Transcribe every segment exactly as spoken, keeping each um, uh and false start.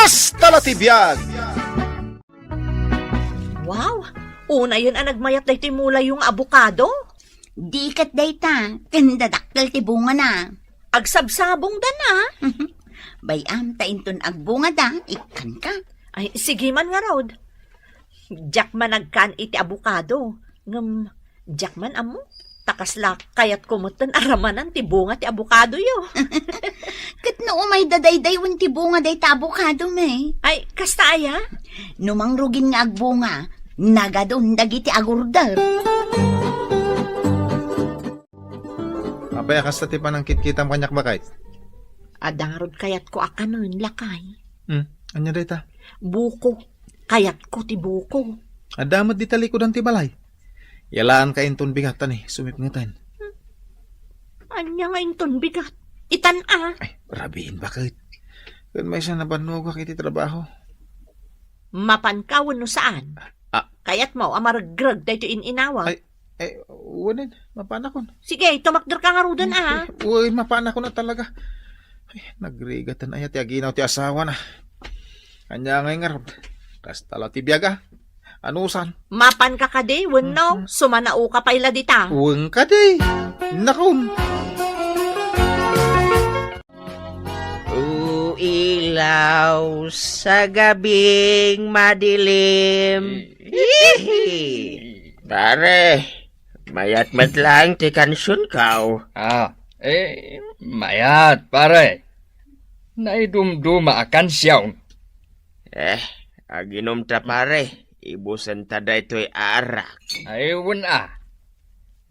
Hasta la ti biag! Wow! Unayen a nagmayat daytoy mulayo nga abokado. Di ket dayta, ken dadakkel ti bungana. Agsabsabongda na. Bay-am ta inton agbungada, ikkanka. Ay, sige man ngarud. Diak man agkan iti abokado. Ngem, diak man ammo. Ta kasla kayatko metten a ramanan ti bunga ti abokadoyo. Ket no umayda daydiay wen ti bunga dayta abokado, me? Ay, kasta aya? No mangrugin nga agbunga, nagadon dagiti agurder. Apay a kasta ti panangkitkitam kaniak, baket? Adda ngarud kayatko a kanen, lakay. Hmm, ania dayta? Buko. Kayatko ti buko. Adda met dita likudan ti balay. Yalaanka inton bigat, ta ni, sumipngeten. Ania nga inton bigat? Itan a. Ay, rabiin, baket. Ken maysa nabannogak iti trabaho. Mapanka wenno saan? Ah. Kayatmo a maregreg daytoy in-inawak? Ay, eh, wen, mapanakon. Sige, tumakderka ngaruden a. Uy, mapanakon a talaga. Ay, nagrigaten aya ti aginaw ti asawana. Ania ngay ngarud? Kasta la ti biag a. Anusan? Mapanka kadi wenno Mhm. sumanaoka pay la dita? Wen kadi. Nakon. O ilaw sa gabing madilim. Pare, mayat met laeng ti kansionko. Ah, eh, mayat, pare. Naidumduma a kansion. Eh, aginom ta, pare. Ibusen ta daytoy a arak. Ay, wen a.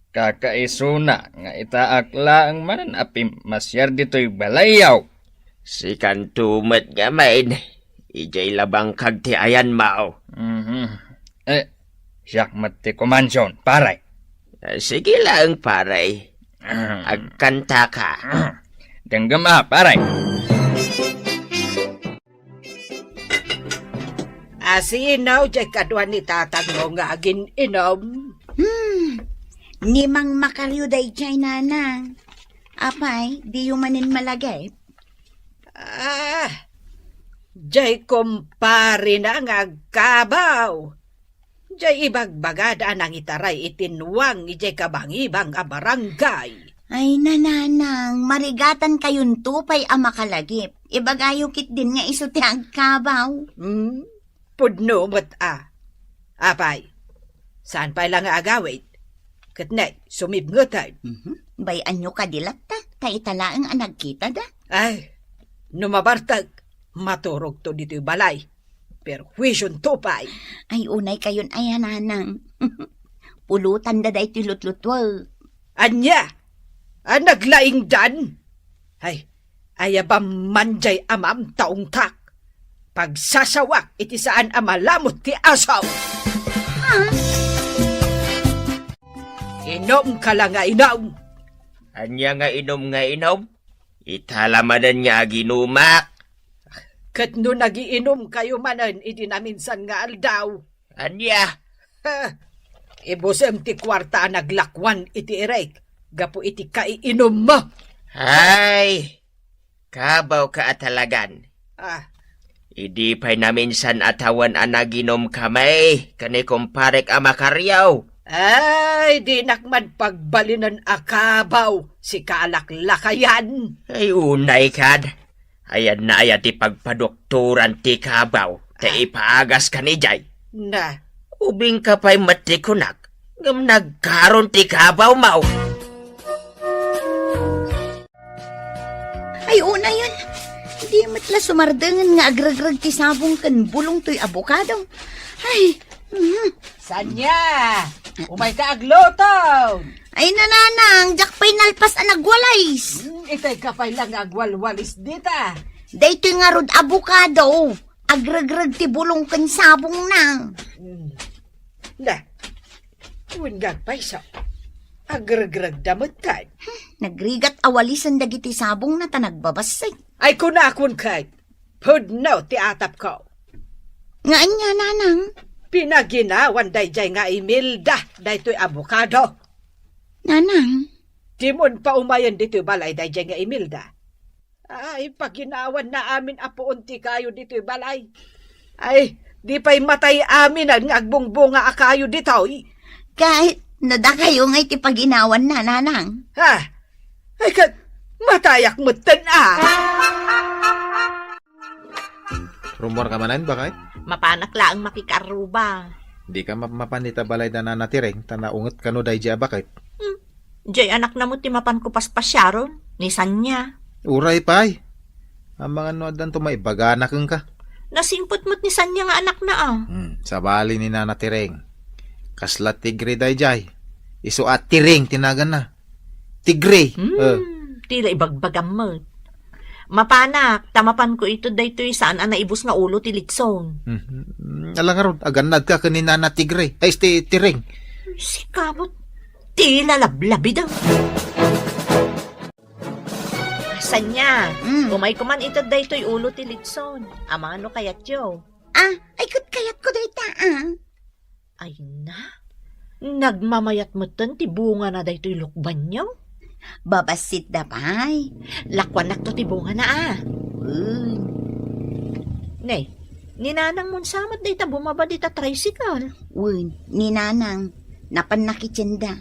Kakaisuna nga itaak laeng manen a pimmasiar ditoy balayyo. Sikanto met ngamin, idiay labangkag ti ayanmo. Mhm. Eh, siak met ti kumansion, pare. Eh, sige laeng, pare. Ahem. Agkantaka. Ahem. Denggem a, pare. Asino diay kadua ni tatangmo nga agin-inom? Hmm, ni Mang Macario daydiay, Nanang. Apay, diyo manen malagip? Ah, diay kumparena nga agkabaw. Diay ibagbagada a nangitaray iti nuang idiay kabangibang a barangay. Ay, Nanang, marigatantayonto pay a makalagip. Ibagayo ketdin nga isu ti agkabaw. Hmm? Pudno met a. Apay, saan pay la nga agawid? Ket ne, sumipngeten. Mhm. Bay-anyo kadi latta, ta ita laeng a nagkitada. Ay, no mabartek, maturogto ditoy balay. Perhuisionto pay. Ay, unay kayon aya, Nanang. Pulotanda daytoy lutlutuek. Ania? A, naglaingdan? Ay, ayabam man diay amam ta ungtak. Pagsasawak iti saan a malamut ti asaw. Ah. Inumka la nga inum. Ania nga inum nga inum? Ita la manen nga aginumak. Ket no nagiinumkayo manen iti naminsan nga aldaw, ania? Ha! Ibusem ti kuarta a naglakuan iti irek gapu iti kaiinummo. Ay, kabawka a talagan. Ah. Idi pay naminsan a tawen a naginumkami ken ni kumparek a Macario. Ay, dinak man pagbalinen a kabaw, sika a laklakayan. Ay, unay kad. Ayanna aya ti pagpadoktoran ti kabaw, ta Ah. ipaagas ka ni jay. Na. Ubingka pay met ti kunak, ngem nagkaron ti kabawmo. Ay, unayen. Di met la sumardengen nga agregreg ti sabong ken bulong toy abokado. Ay, mhm. Sanya! Umayka agluto! Ay, Nanang, diak pay nalpas a nagwalis. Hmm, itay ka pay lang agwalwalis dita. Daytoy ngarud abokado. Agregreg ti bulong ken sabongna. Hmm. Na, wen nga agpayso. Agregregda met kan. Nagrigat a walisen dagiti sabongna ta nagbabasseg. Ay, kunakon ket, pudno ti atapko. Nga ania, Nanang? Pinaginawan daydiay nga Imelda daytoy abokado. Nanang? Dimon paumayen ditoy balay daydiay nga Imelda. Ay, paginawanna amin a puon ti kayo ditoy balay. Ay, di pay matay amin nga agbungbunga a kayo ditoy. Ket no dakayo ngay ti paginawanna, nanang. Ha? Ay, ket matayak metten a. Rummuarka manen, baket? Mapanak laeng makikaarruba. Dika mapmapan ita balay da Nana Tireng, ta naunget kano daydiay a baket. Hmm. Jay anakna met ti mapanko paspasiaron, ni Sanya. Uray pay. Amangan no addanto maibagana kenka. Nasingpet met ni Sanya nga anakna a. Hmm, sabali ni Nana Tireng. Kasla tigre daydiay. Isu a Tireng ti naganna. Tigre. Hmm, Eh. Tila ibagbagam met. Mapanak, ta mapanko ito daytoy saan a naibus nga ulo ti litson. Mhm. Ala ngarud, agannadka ken ni Nana Tigre. Ay, ti Tireng. Sika met, tila lablabida. Sanya, Mm. Umayko man ito daytoy ulo ti litson. Amangan no kayatyo. Ah, ay, ket kayatko dayta, ah. Ay na, nagmamayat metten ti bungana daytoy lukbanyo. Babassit da pay. Lakuanakto ti bungana a. Wen. Ne, ni Nanang Monsa met dayta bumaba dita tricycle. Wen, ni Nanang, napan nakitienda.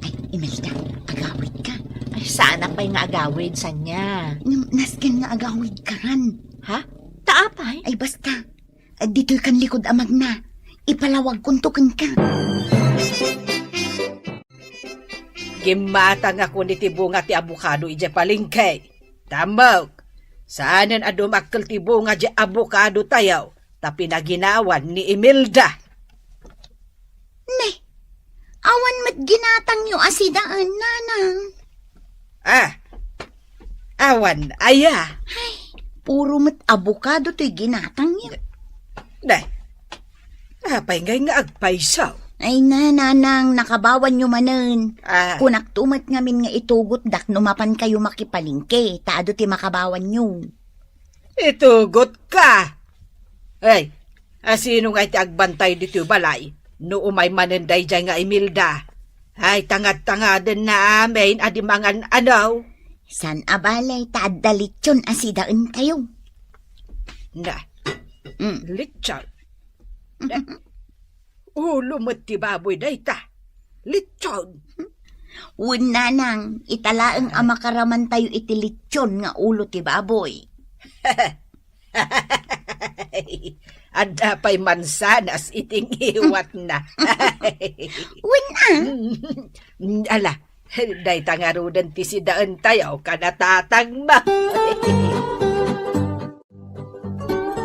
Ay, Imelda, agawidka. Ay, saan pay nga agawid, Sanya. Ngem nasken nga agawidkan. Ha? Ta apay? Ay, basta. Ditoy kan likud a magna. Ipalawagkonto kenka. Gimmatangakon iti bunga ti abokado idiay palengke. Tamok, saanen a dumakkel ti bunga diay abokado tayo, ta pinaginawan ni Imelda. Ne, awan met ginatangyo a sidaen, nanang. Ah, awan aya. Ay, puro met abokado toy ginatangyo. Nay, apay ngay nga agpayso? Ay na, nanang, nakabawanyo manen. Ah. Kunakto met ngamin nga itugotdak no mapan kayo makipalengke, ta adu ti makabawanyo. Itugotka. Ay, asino ngay ti agbantay ditoy balay no umay manen daydiay nga Imelda? Ay, tangad-tangadenna amin a di mangan-anaw. Saan a bale, ta adda litson a sidaentayo. Na, Mm. Litson. Na, ulo met ti baboy dayta. Litson. Wen, nanang, ita laeng a makaramantayo iti litson nga ulo ti baboy. Adda pay mansanas iti ngiwatna. Wen, ah. Mm, ala, dayta ngaruden ti sidaentayo, kana tatangmo.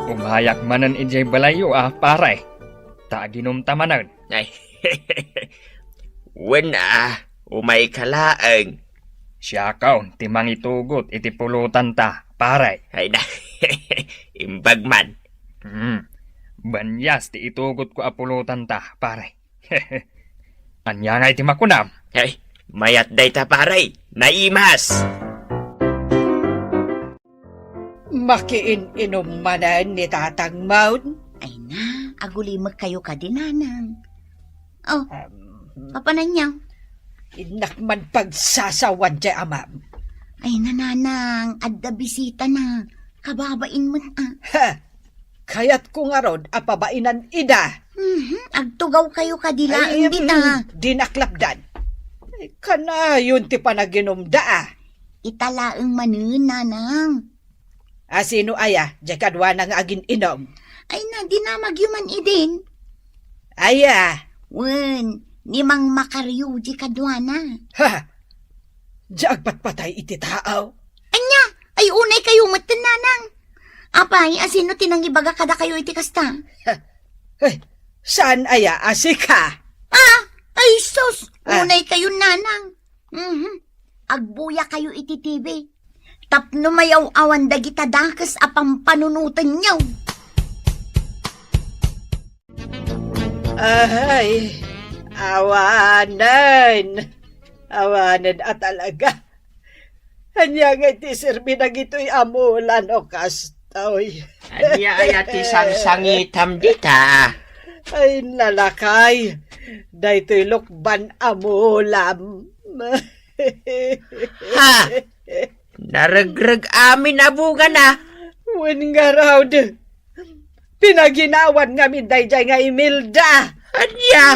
Umayak manen idiay balayyo a, pare. Ta aginumta manen. Ay, wen a, umayka laeng. Siakon ti mangitugot iti pulotanta, pare. Ay na, imbag man. Hmm. Banias ti itugotko a pulotanta, pare. Ania ngay ti makunam? Ay, mayat dayta, pare. Naimas. Makiin-inum manen ni tatangmon? Ay na, agulimekkayo kadi, nanang. Oh, Um, papananyo? Innak man pagsasawan diay amam. Ay na, nanang, adda bisitana. Kababain met, ah. Ha! Kayatko ngarud a pabainan ida. Mhm, agtugawkayo kadi laeng dita. Mm, dinak lapdan. Ay, kanayon ti panaginumda, ah. Ita laeng manen, nanang. Asino aya, diay kaduana nga agin-inum? Ay na, dinamagyo man idin. Aya? Wen, ni Mang Makaryo, diay kaduana. Ha! Diay agpatpatay iti tao? Ania? Ay, unaykayo metten, nanang. Apay, asino ti nangibaga kadakayo iti kasta? Eh, saan aya a sika? Ah! Ay, sus! Ah. Unaykayo, nanang. Mhm. Agbuyakayo iti T V. Tapno mayaw-awan dagita dakes a pampanunotenyo. Ay, awanen. Awanen a talaga. Ania ngay ti serbi dagitoy a mula no kastoy? Ania aya ti sangsangitam dita? Ay, nalakay. Daytoy lukban a mulam. Ha? Naregreg amin a bungana. Wen ngarud, pinaginawan ngamin daydiay nga Imelda. Ania?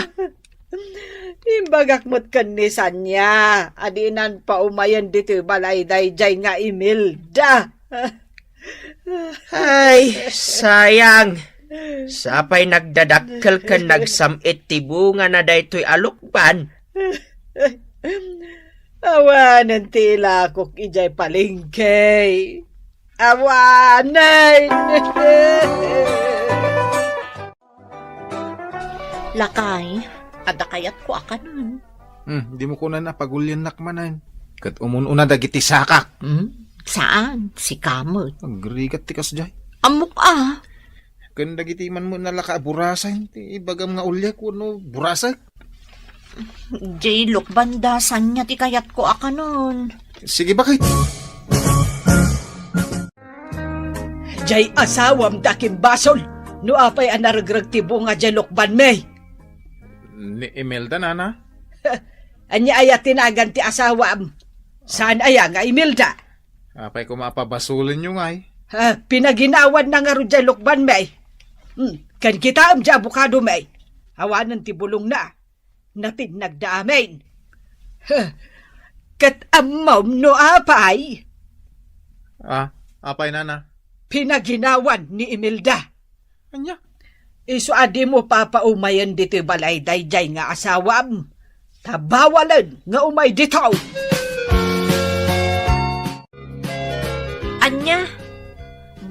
Imbagak met ken ni Sania a dinan paumayen ditoy balay daydiay nga Imelda. Ay, sayang. Sapay nagdadakkel ken nagsam-it ti bungana daytoy a lukban. Awanen ti ilakok idiay palengke. Awanen! Lakay, adda kayatko a kanon. Hmm, dimo kunan a pagulyannak manen. Ket umun-una dagiti sakak. Hmm? Saan? Sika met. Agrigat ti kasdiay. Ammok a. Ken dagiti man met nalaka a burasen ti ibagam nga uliak wenno burasek. Jay lukban da Sania ti kayatko a kanon. Sige, baket. Jay asawam ti akimbasol no apay a naregreg ti bunga jay lukbanmi. Ni Imelda, nana? Ania aya ti nagan ti asawam? Saan aya nga Imelda? Apay koma a pabasolenyo ngay? Ha, pinaginawan na ngarud jay lukbanmi. Hmm, ken kitaem jay abokadomi. Awanen ti bulongna. Natinnagda amin. Ha, ket ammom no apay? Ah, apay, nana? Pinaginawan ni Imelda. Ania? Isu a dimo papaumayen ditoy balay daydiay nga asawam. Ta bawalen nga umay ditoy. Ania?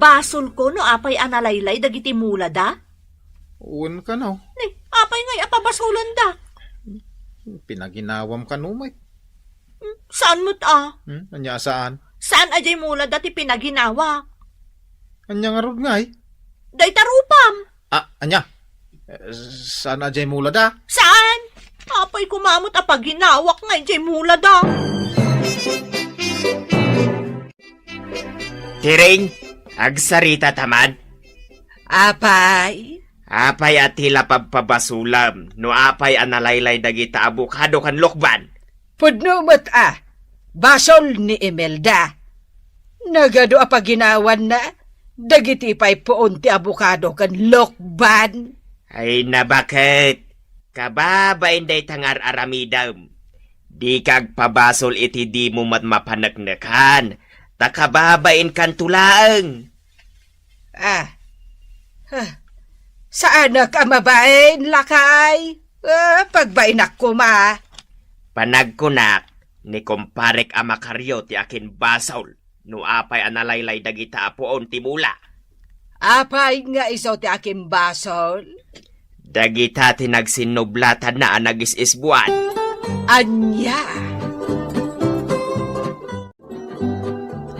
Basolko no apay a nalaylay dagiti mulada? Wen kano. Ni, apay ngay a pabasolenda? Pinaginawam kano met. Hmm, saan met a? Hmm? Ania a saan? Saan a jay mulada ti pinaginawa? Ania ngarud ngay? Dayta rupam. Ah, ania? Eh, saan a jay mulada? Saan? Apay koma met a paginawak ngay jay mulada? Tiring, agsarita ta man. Apay? Apay a ti la pabpabasolam no apay a nalaylay dagita abokado ken lukban? Pudno met a, basol ni Imelda. Nagadu a paginawanna dagiti pay puon ti abokado ken lukban. Ay, nabaket. Kababain dayta nga ar-aramidem. Dika agpabasol iti dimo met mapaneknekan, ta kababainkanto laeng. Ah. Ah. Saanak a mabain, lakay? Ah, pagbainak koma. Panagkunak, ni kumparek a Macario ti akinbasol no apay a nalaylay dagita a puon ti mula. Apay nga isu ti akinbasol? Dagita ti nagsinnublatanna a nagis-isbuan. Ania?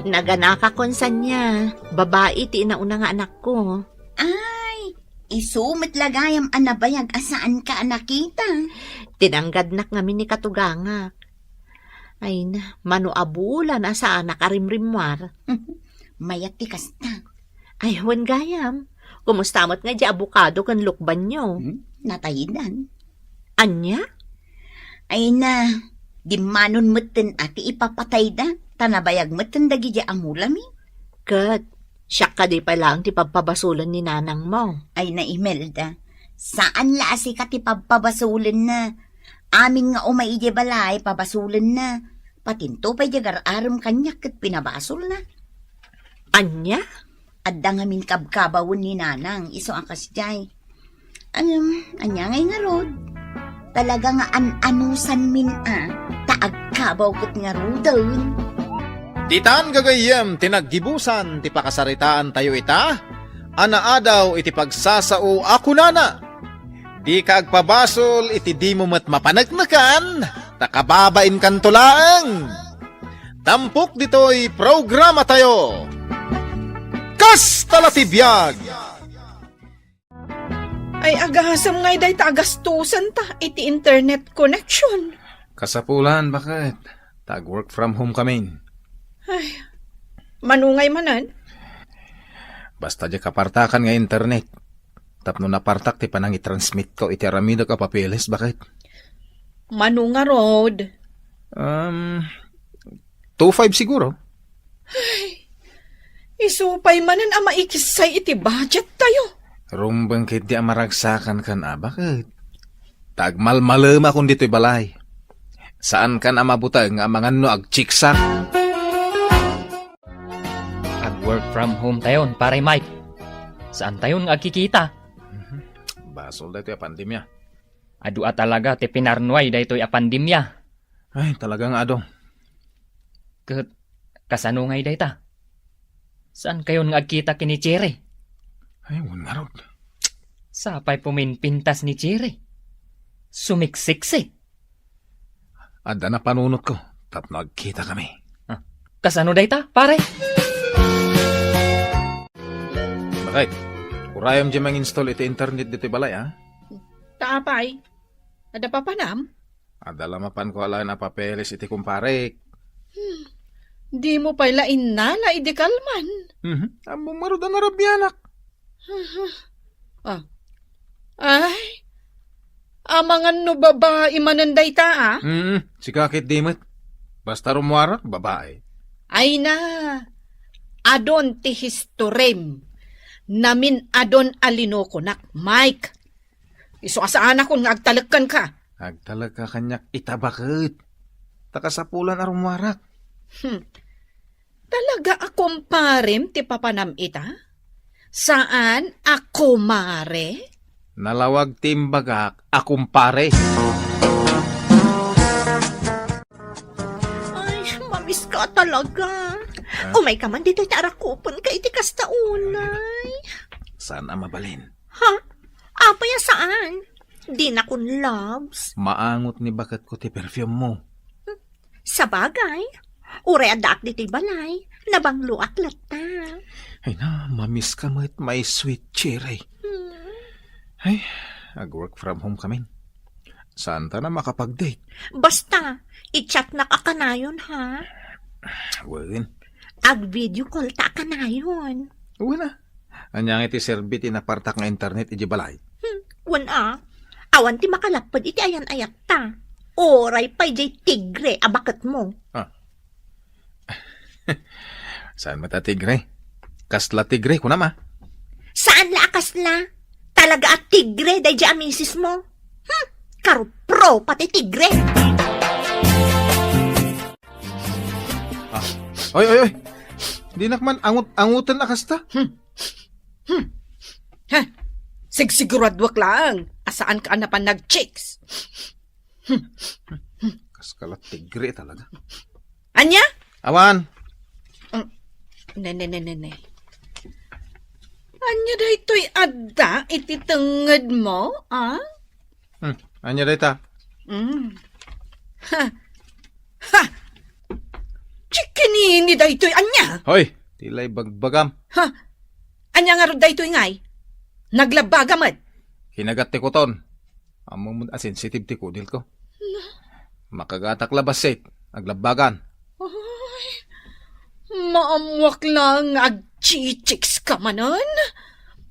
Naganakakon, Sania. Babai ti inauna nga anakko. Ay, isu met la gayam a nabayag a saanka a nakita. Tinanggadnak ngamin ni katugangak. Ay na, mano a bulan a saanak a rimrimmuar. Mayat ti kasta. Ay, wen gayam. Kumusta met nga di abokado ken lukbanyo? Hmm? Nataydan. Ania? Ay na, dimmanon metten a ti ipapatayda, ta nabayag metten dagiti a mulami. Ket, siak kadi pay laeng ti pabpabasolen ni nanangmo? Ay na, Imelda, saan la a sika ti pabpabasolenna. Amin nga umay idiay balay, pabasolenna. Patinto pay diay gar-arem kaniak ket pinabasolna. Ania? Adda ngamin kabkabawen ni nanang, isu a kasdiay. Ngem, ania ngay ngarud? Talaga nga an-anusanmin a, ta agkabaw ket ngaruden. Ditan gagayyem ti naggibusan ti pakasaritaantayo ita, a naadaw iti pagsasao a kunana, "Dika agpabasol iti dimo met mapaneknekan, ta kababainkanto laeng." Tampok ditoy programatayo. Kasta la ti biag! Ay, agasem ngay dayta a gastosenta iti internet connection. Kasapulan, baket? Ta ag-work from home kamin. Ay, mano ngay manen? Basta diay kapartakan nga internet. Tapno napartak ti panangitransmitko iti aramidek a papeles, baket? Mano ngarud? Um, two five siguro. Ay, isu pay manen a maikissay iti budget tayo. Rumbeng ketdi a maragsakan kan a baket. Ta agmalmalemakon ditoy balay. Saan kan a mabuteng nga amangan no agchiksak. Ag-work from home tayon, Pare Mike. Saan tayon nga agkikita? Mhm. Basol daytoy a pandemia. Adu a talaga ti pinarnuay daytoy a pandemia. Ay, talaga nga adu. Ket kasano ngay dayta? Saan kayon nga agkita ken ni Cherry? Ay, wen ngarud. Sapay puminpintas ni Cherry. Sumiksiksi. Adda napanunotko tapno agkitakami. Ah, kasano dayta, pare? Bakit? Urayam diay mang-install iti internet ditoy balay, a? Ta apay? Adda papanam? Adda la mapanko a laeng a papeles iti kumparek. Hmm. Dimo pay la innala idi kalman. Mhm. Ammom ngarud a narabianak. Ah. Ay, amangan no babai manen dayta, a? Mm, sika ketdi met. Basta rummuarak, babai. Ay na, adun ti historim. Namin-adun a linukonak, Mike. Isu a saanakon nga agtalek kenka. Agtalekka kaniak ita baket. Ta kasapulan a rummuarak. Hmm. Talaga a kumparem ti papanam ita? Saan a kumare? Nalawag ti imbagak a kumpare. Ay, mamiska talaga. Ah? Umayka man ditoy ta arakupenka iti kasta unay. Saan a mabalin? Ha? Apay a saan? Dinakon loves. Maangot ni baketko ti perfume mo. Sabagay, uray addaak ditoy balay, nabangloak latta. Ay na, mamiska met, my sweet cherry. Hmm. Ay, ag-work from home kamin. Saanta a makapag-date? Basta, i-chatnak a kanayon, ha? Wen. Ag-video callta a kanayon. Wen a. Ania ngay ti serbi ti napartak nga internet idiay balay? Hmm, wen a. Awan ti makalapped iti ayan-ayatta. Uray pay diay tigre a baketmo. Ah. Saan met a tigre? Kasla tigre, kunam a? Saan la a kasla? Talaga a tigre daydiay a misismo. Hmm, karupropa ti tigre. Ah. Oy, oy, oy! Dinak man angut-anguten a kasta. Hmm. Hmm. Ha? Sigsiguraduak laeng a saanka a napan nag-chicks. Hmm. Kaskala tigre talaga. Ania? Awan. Mm. Ne, ne, ne, ne, ne. Ania daytoy adda iti tengngedmo, a? Hmm, ania dayta? Mm. Ha. Ha! Chikinini daytoy ania? Hoy, ti la ibagbagam. Ha? Ania ngarud daytoy ngay? Naglabbagam met. Kinagat ti kuton. Ammom a sensitive ti kudilko. Na? Makagatak la bassit, aglabbagan. Ay, maammuak laeng nga agchichicks ka manen.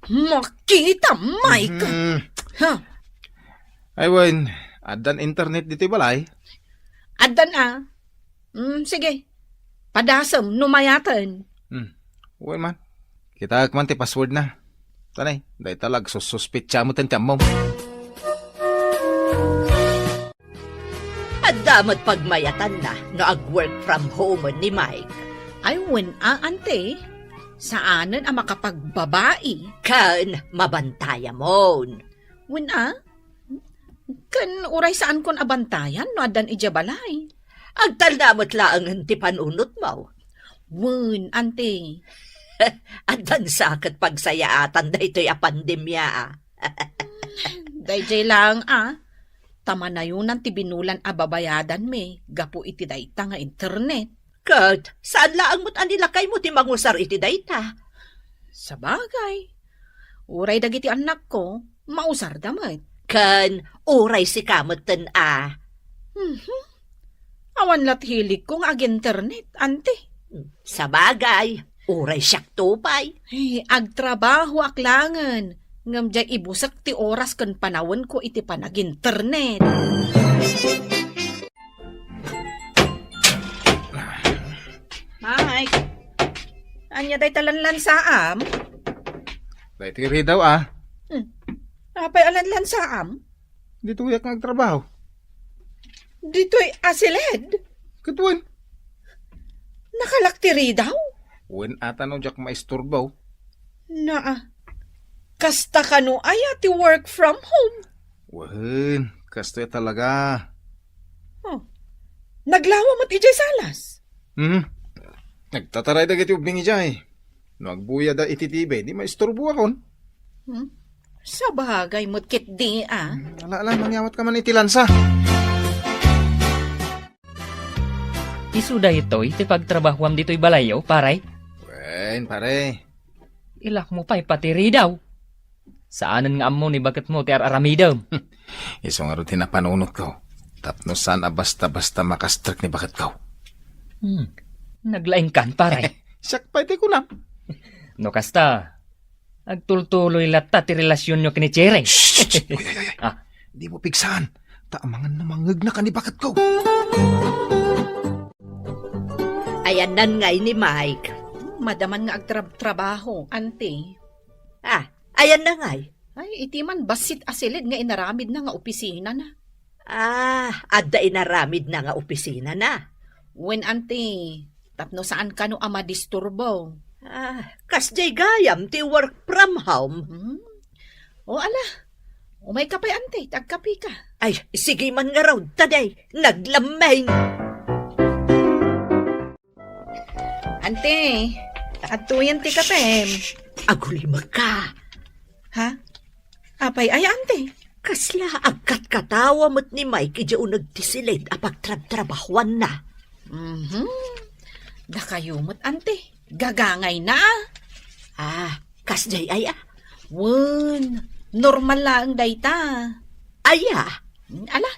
Makita, Mike. Mhm. Ha? Ay, wen, addan internet ditoy balay? Addan a. Mm, sige. Padasem no mayaten. Hmm. Wen man. Kitaek man ti password na. Tanay, dayta la agsussuspetsa met ti ammom. Adda met pagmayatanna no ag-work from home ni Mike. Ay, wen a, ante. Saanen a makapagbabai. Ken mabantayamon. Wen a? Ken uray saankon a bantayan no addan idiay balay. Agtalna met laengen ti panunotmo. Wen, ante. Addan sa ket pagsayaatan daytoy a pandemia, a. Daydiay laeng, a. Ta manayonan ti binulan a babayadanmi gapu iti dayta nga internet. Ket saan laeng met a ni lakaymo ti mangusar iti dayta. Sabagay, uray dagiti annakko, mausarda met. Ken uray sika metten a. Mhm. Awan la ti hiligko nga ag-internet, ante. Sabagay, uray siakto pay. Eh, agtrabahoak laengen, ngem diay ibusek ti oras ken panawenko iti panag-internet. Mike, Ania dayta lanlansaam? Daytoy ridaw, a. Hmm. Apay a lanlansaam? Ditoyak nga agtrabaho. Ditoy a siled? Ket wen. Nakalak ti ridaw? Wen ata no diak maisturbo. Naa. Kasta kano aya ti work from home? Wen, kastoy talaga. Oh. Naglawa met idiay salas? Hmm. Nagtataray dagiti ubbing idiay. No agbuyada iti T V, di maisturboakon. Hmm? Sabagay met ketdi, a. Hmm, ala, ala, mangyawat ka man iti lansa. Isu daytoy ti pagtrabahuam ditoy balayyo, pare? Wen, pare. Ilakmo pay pati ridaw. Saanen nga ammo ni baketmo ti ar-aramidem. Isu ngarud ti napanunotko. Tapno saan a basta-basta makastrek ni baketko. Hmm. Naglaingkan, pare. Siak pay ti kunam. No kasta, agtultuloy latta ti relasionyo ken ni Cherry. Shh, shh, shh. Uy, uy, uy, uy. Ah. Dimo pigsaan. Ta amangan no mangngegna ka ni baketko. Ayanna ngay ni Mike. Madaman nga agtrab-trabaho, ante. Ah, ayanna ngay? Ay, iti man bassit a siled nga inaramidna nga opisinana. Ah, adda inaramidna nga opisinana? Wen, ante, tapno saan kano a madisturbo. Ah, kasdiay gayam ti work from home. Hmm? O, ala, umayka pay, ante, ta agkapika. Ay, sige man ngarud, ta dayta naglammeng. Ante, adtoyen ti kapem. Agulimekka. Ha? Apay aya, ante? Kasla agkatkatawa met ni Mike idiay uneg ti siled a pagtrabtrabahuanna. Mhm. Dakayo met, ante. Gagangayna. Ah, kasdiay aya? Wen, normal laeng dayta. Aya? Ala,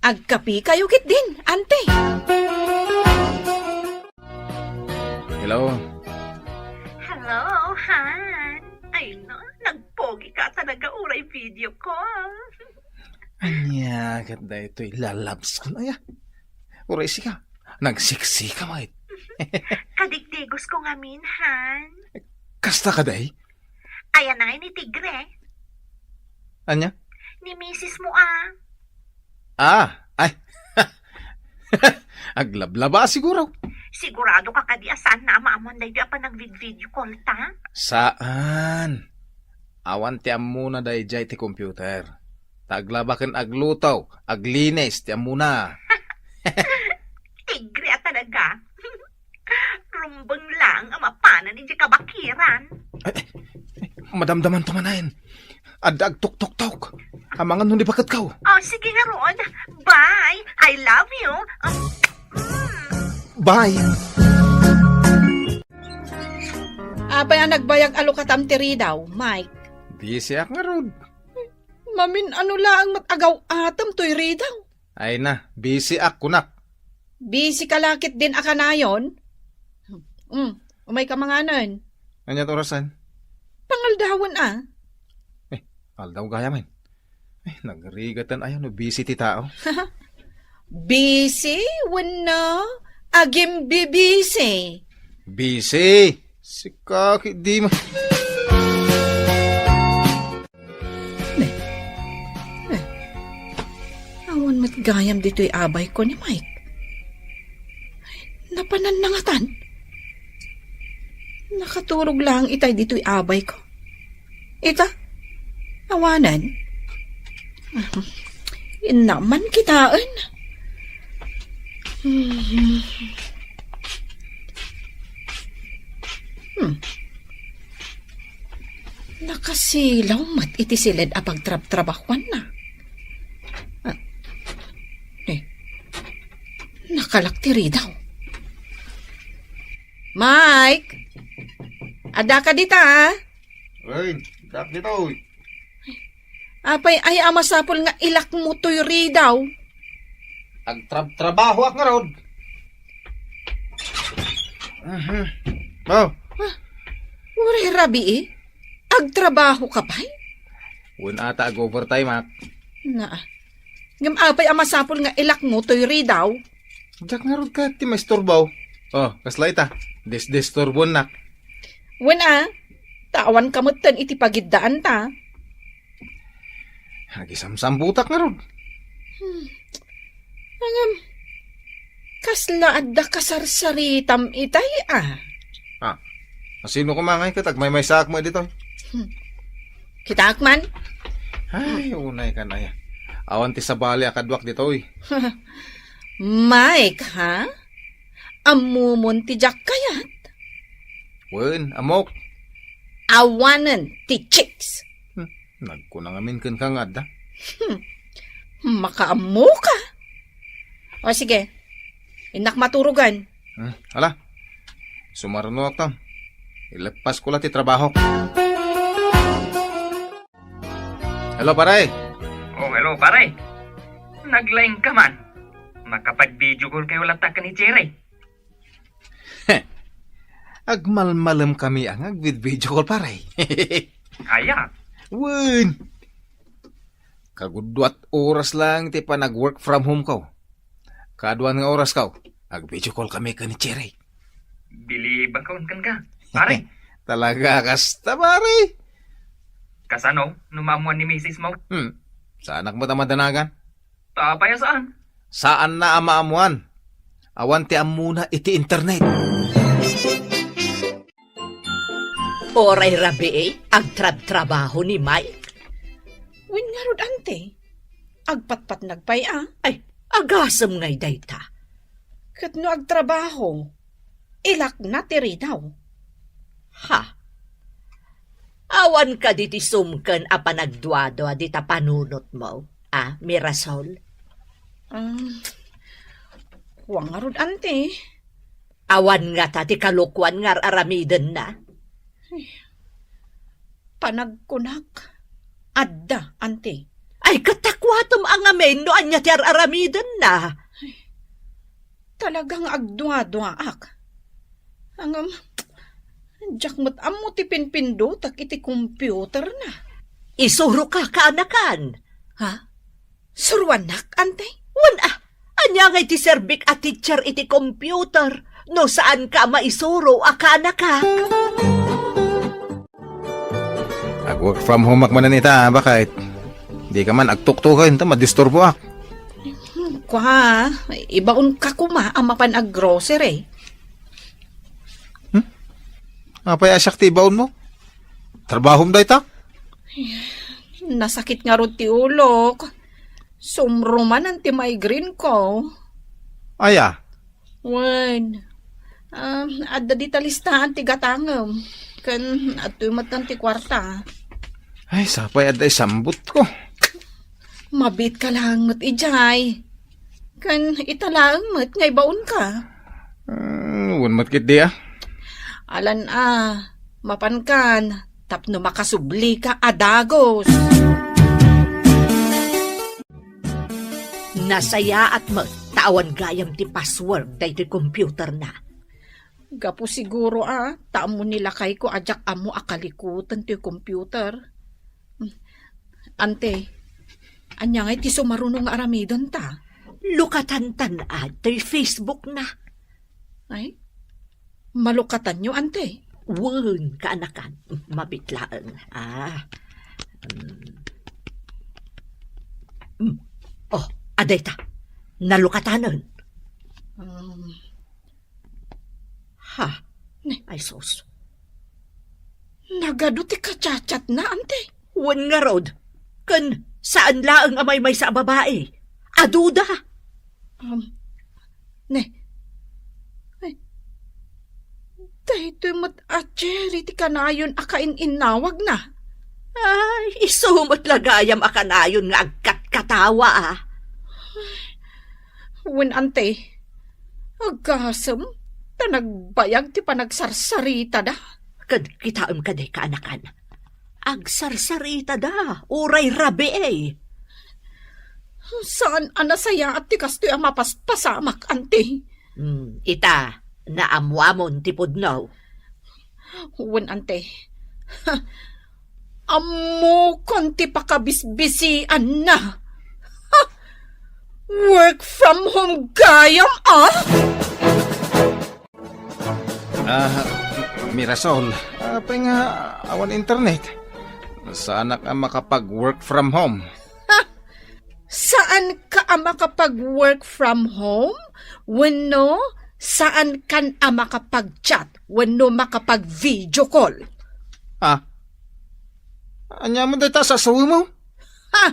agkapikayo ketdin, ante. Hello. Hello, Han. Ay, no, nagpogi ka talaga uray video call. Ania ket daytoy lalabskon, aya? Uray sika, nagseksi ka met. Kadigdigos ko ngamin, Han. Kasta kadi? Ayan na nga ni Tigre. Ania? Ni misis mo, ah. Ah, ay. Aglablaba siguro. Sigurado ka kadi a saan na a maammoan daytoy a panagvid-video call ta? Saan? Awan ti ammona daydiay ti computer. Ta aglaba ken agluto, aglinis ti ammona. Tigre a talaga. Rumbeng laeng a mapanan idiay kabakiran. Ay, ay, ay, madamdaman to manen. Adda agtuktoktok. Amangan no ni baketko. Oh, sige ngarud. Bye. I love you. Um, mm. Bye. Apay a nagbayag a lukatam ti ridaw, Mike? Busy ak ngarud. Mamin-ano laeng met agaw-atem toy ridaw? Ay na, busy ak, kunak. Busy ka la ketdin a kanayon? Mm, umay ka manganen. Ania ti orasen? Pangaldawen a. Eh, aldaw gayam. Eh, nagrigaten aya no busy ti tao. Busy wenno agimbibisi? Busy. Sika, di ma- Ne. Ne. Awan met gayam ditoy abayko ni Mike. Napanan na ngatan. Nakaturog laeng itay ditoy abayko. Ita? Awanen? Inna man kitaen. Hmm. Hmm. Nakasilaw met iti siled a pagtrabtrabahuanna. Ah, eh, nakalak ti ridaw. Mike! Adda ka dita, ah? Ay, dak ditoy. Apay aya a masapul nga ilakmo toy ridaw? Agtrabtrabaho ak ngarud. Mhm. Oh. Ah, uray rabii? Agtrabaho ka pay? Wen ata ag-overtime ak. Naa. Ngem apay a masapul nga ilakmo toy ridaw? Diak ngarud ket ti maisturbo. Oh, kasla ita. Disdisturbonnak. Wen a, ta awanka metten iti pagiddaanta. Agisamsambutak ngarud. Hmm. Ngem, kasla adda kasarsaritam itay a? Ah, asino koma ngay ket agmaymaysaak met ditoy? Hmm. Kitaak man? Ay, unay kan aya. Awan ti sabali a kaduak ditoy. Mike, ha? Ammomon ti diak kayat? Wen, ammok. Awanen ti chicks. Hmm, nagkuna ngamin kenka nga adda. Hmm, makaammoka. O sige, innak maturogan. Hmm, ala. Sumarunoak ta. Ileppasko la ti trabahok. Hello, pare. Oh, hello, pare. Naglaing ka man. Makapag-video call kayo latta ken ni Cherry. Agmalmalem kami a nga agvid-video call, pare. Aya? Wen. Kagudduat oras lang ti panag-work from home ko. Kaduan nga oras ko, ag-video call kami ken ni Cherry. Bilibak ka, pare. Talaga kasta, pare. Kasano no maammuan ni misis mo? Hmm. Saanak met a madanagan? Apay a saan? Saanna a maammuan. Awan ti ammona iti internet. Uray rabii, agtrabtrabaho ni Mike. Wen ngarud, ante. Agpatpatnag pay a. Ay, agasem ngay dayta. Ket no agtrabaho, ilakna ti ridaw. Ha? Awan kadi ti sumken a panagduadua dita panunotmo, a, Mirasol? Ah, kua ngarud, ante. Awan ngata ti kalokuan nga ar-aramidenna? Panagkunak, adda, ante. Ay, ket ta kuatem a ngamin no ania ti ar-aramidenna. Talaga nga agduaduaak. Ngem, diak met ammo ti pinpindutek iti computerna. Isuroka, kaanakan. Ha? Suruannak, ante? Wen a, ania ngay ti serbik a teacher iti computer no saanka a maisuro a kaanaka? Ag-work from home ak manen ita, bakit? Di ka man agtuktuken ta madisturboak. Kua, ibaonka koma a mapan ag-grocery. Hmm? Apay a siak ti ibaonmo? Trabahom dayta? Nasakit ngarud ti ulok. Sumrumanan ti migraine ko. Aya? Wen, ah, adda dita listaan ti gatangem. Ken adtoy metten ti kuarta. Ay, sapay adda isambutko. Mabiitka laeng met idiay. Ken ita laeng met nga ibaonka. Mm, wen met ketdi a. Alan a, mapankan tapno makasublika a dagus. Nasayaat met ta awan gayam ti password daytoy computerna. Gapu siguro a ta ammo ni lakayko a diak ammo a kalikutan toy computer. Ante, ania ngay ti sumaruno nga aramidenta? Lukatantan toy Facebook na. Ay, malukatanyo, ante? Wen, kaanakan. Mabiit laeng. Ah. Mm. Mm. Oh, adayta. Nalukatanen. Um, Ha? Ne. Ay, sus. Nagadu ti kachatchatna, ante. Wen ngarud, ken saan laeng a maymaysa a babai. Aduda. Um, ne. Ay. Daytoy met a Cherry ti kanayon a kain-innawagna. Ay, isu met la gayam a kanayon nga agkatkatawa, a. Wen, ante. Agasem, ta nagbayag ti panagsarsaritada. Ket kitaem kadi, kaanakan. Agsarsaritada, uray rabii. Saan a nasayaat ti kastoy a mapaspasamak, ante. Hmm, ita, naammoamon ti pudno. Wen, ante. Ammokon ti pakabisbisianna. Ha! Work from home gayam, a? Ah, Mirasol, ah, Apay nga awan internet? Saanak a makapag-work from home. Ha? Saan ka a makapag-work from home? Wenno saan kan a makapag-chat? Wenno makapag-video call? Ah? Ania mo dayta a sasawem? Ha?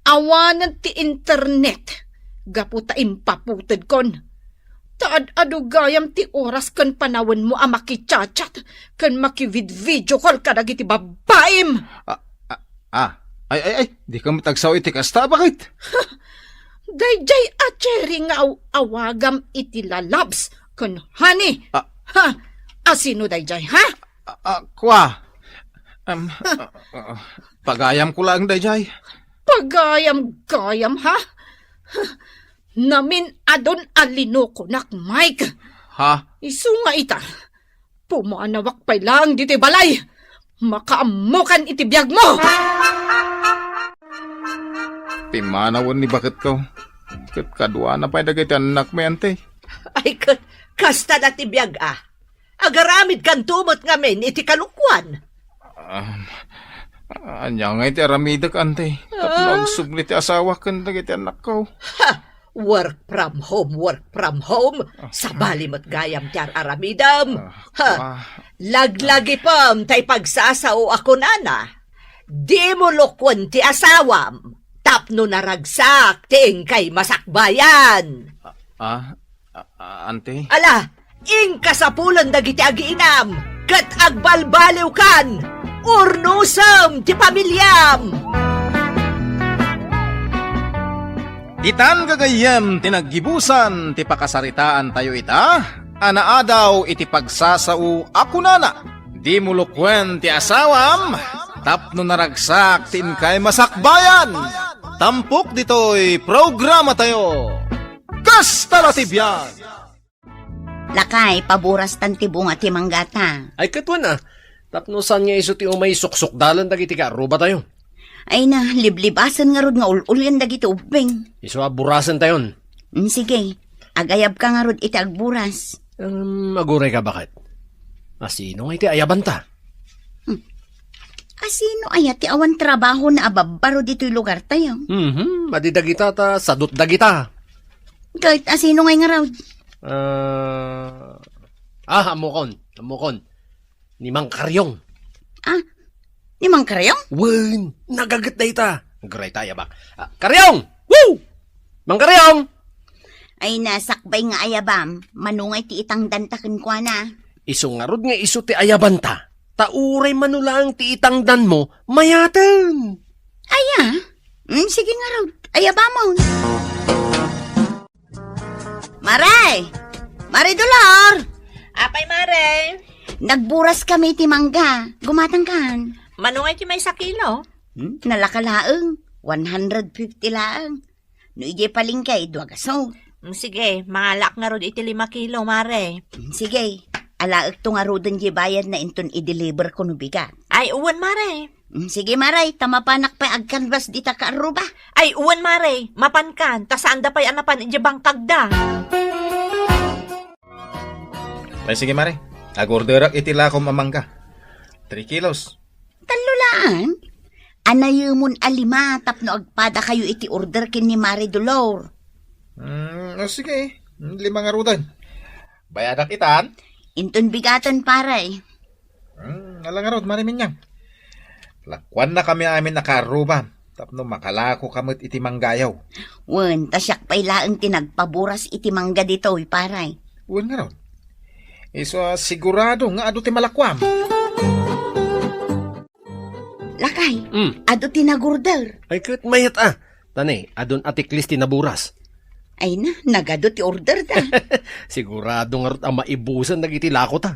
Awanen ti internet gapu ta impaputedkon. Ta ad-adu gayam ti oras ken panawenmo a makichat-chat ken makivid-video call kadagiti babbaim. Ah, ah, ah. Ay, ay, ay, dika met agsao iti kasta, baket? Daydiay a Cherry nga aw-, awagam iti lalabs ken honey. Ah. Ha? Asino daydiay, ha? Ah, ah, kua. Em, ah, ah, pagayamko laeng daydiay. Pagayam-gayam, ha? Namin-adun a linokonak, Mike. Ha? Isu nga ita, pumanawak pay laeng ditoy balay. Makaammokan iti biagmo. Pimanawen ni baketko. Ket kaduana pay dagiti annakmi, ante. Ay, ket kasta la ti biag, a. Agaramidkanto met ngamin iti kalokuan. Um, ania ngay ti aramidek, ante? Tapno Ah. agsubli ti asawak ken dagiti annakko. Ha! Work from home, work from home. Ah. Sabali met gayam ti ar-aramidem. Ah, Ha! ah. Laglagipem tay pagsasao a kunana. Dimo lokuen ti asawam tapno naragsak ti inkay masakbayan. Ah, ah, ah, ante? Ala, inka sapulen dagiti agiinam, ket agbalbaliwkan, urnosem ti pamiliam. Ditan gagayyem ti naggibusan ti pakasaritaantayo ita a naadaw iti pagsasao a kunana, "Dimo lokuen ti asawam tapno naragsak ti inkay masakbayan." Tampok ditoy programatayo. Kasta la ti biag. Lakay, paburastan ti bunga ti manggata. Ay, ket wen a. Tapno saan nga isu ti umay suksukdalen dagiti kaarrubatayo. Ay na, liblibasen ngarud nga ul-ulian dagiti ubbing. Isu a burasentayon. Mm, sige. Agayabka ngarud iti agburas. Em, aguray ka, baket? Asino nga iti ayabanta? Hmm. Asino aya ti awan trabaho na ababbaro ditoy lugartayo? Mhm, madi dagita ta sadut dagita. Ket asino ngay ngarud? Ah, ah, ammokon, ammokon. Ni Mang Karyong. Ah, ni Mang Karyong? Wen, nagaget dayta. Aguray ta ayabak. Ah, Karyong! Woo! Mang Karyong! Ay, nasakbay nga ayabam. Mano ngay ti itangdanta kenkuana? Isu ngarud nga isu ti ayabanta. Ta uray mano laeng ti itangdanmo, mayaten. Aya? Mm, sige ngarud. Ayabamon. Mare! Mare Dolor! Apay, Mare? Nagburas kami ti mangga. Gumatangkan. Mano ngay ti maysa kilo? Hmm? Nalaka laeng. One hundred fifty laeng. No idiay palengke, dua gasut. Mm, sige, mangalaak ngarud iti lima kilo, Mare. Mm, sige, alaekto ngaruden diay bayadna inton i-deliver ko no bigat. Ay, uwan, Mare. Mm, sige, Mare, ta mapanak pay agkanbas dita kaarruba. Ay, uwan, Mare, mapankan, ta saanda pay a napan idiay bangkagda. Ay, sige, Mare, agorderak iti lakom a mangga. Three kilos. Tallo laeng? Anayemon a lima tapno agpadakayo iti order ken ni Mare Dolor. Mm, o, sige. Lima ngaruden. Bayadak itan? Inton bigaten, pare. Mm, ala ngarud, Mare Minyang. Lakuannakami amin a kaarruba tapno makalakoka met iti manggayo. Wen, ta siak pay laeng ti nagpaburas iti mangga ditoy, pare. Wen ngarud. Isu a sigurado nga adu ti malakuam. Lakay, Mm. adu ti nagorder. Ay, ket mayat a. Tani, adun a tiklis ti naburas. Ay na, nagadu ti order da. Sigurado ngarud a maibusan dagiti lakota.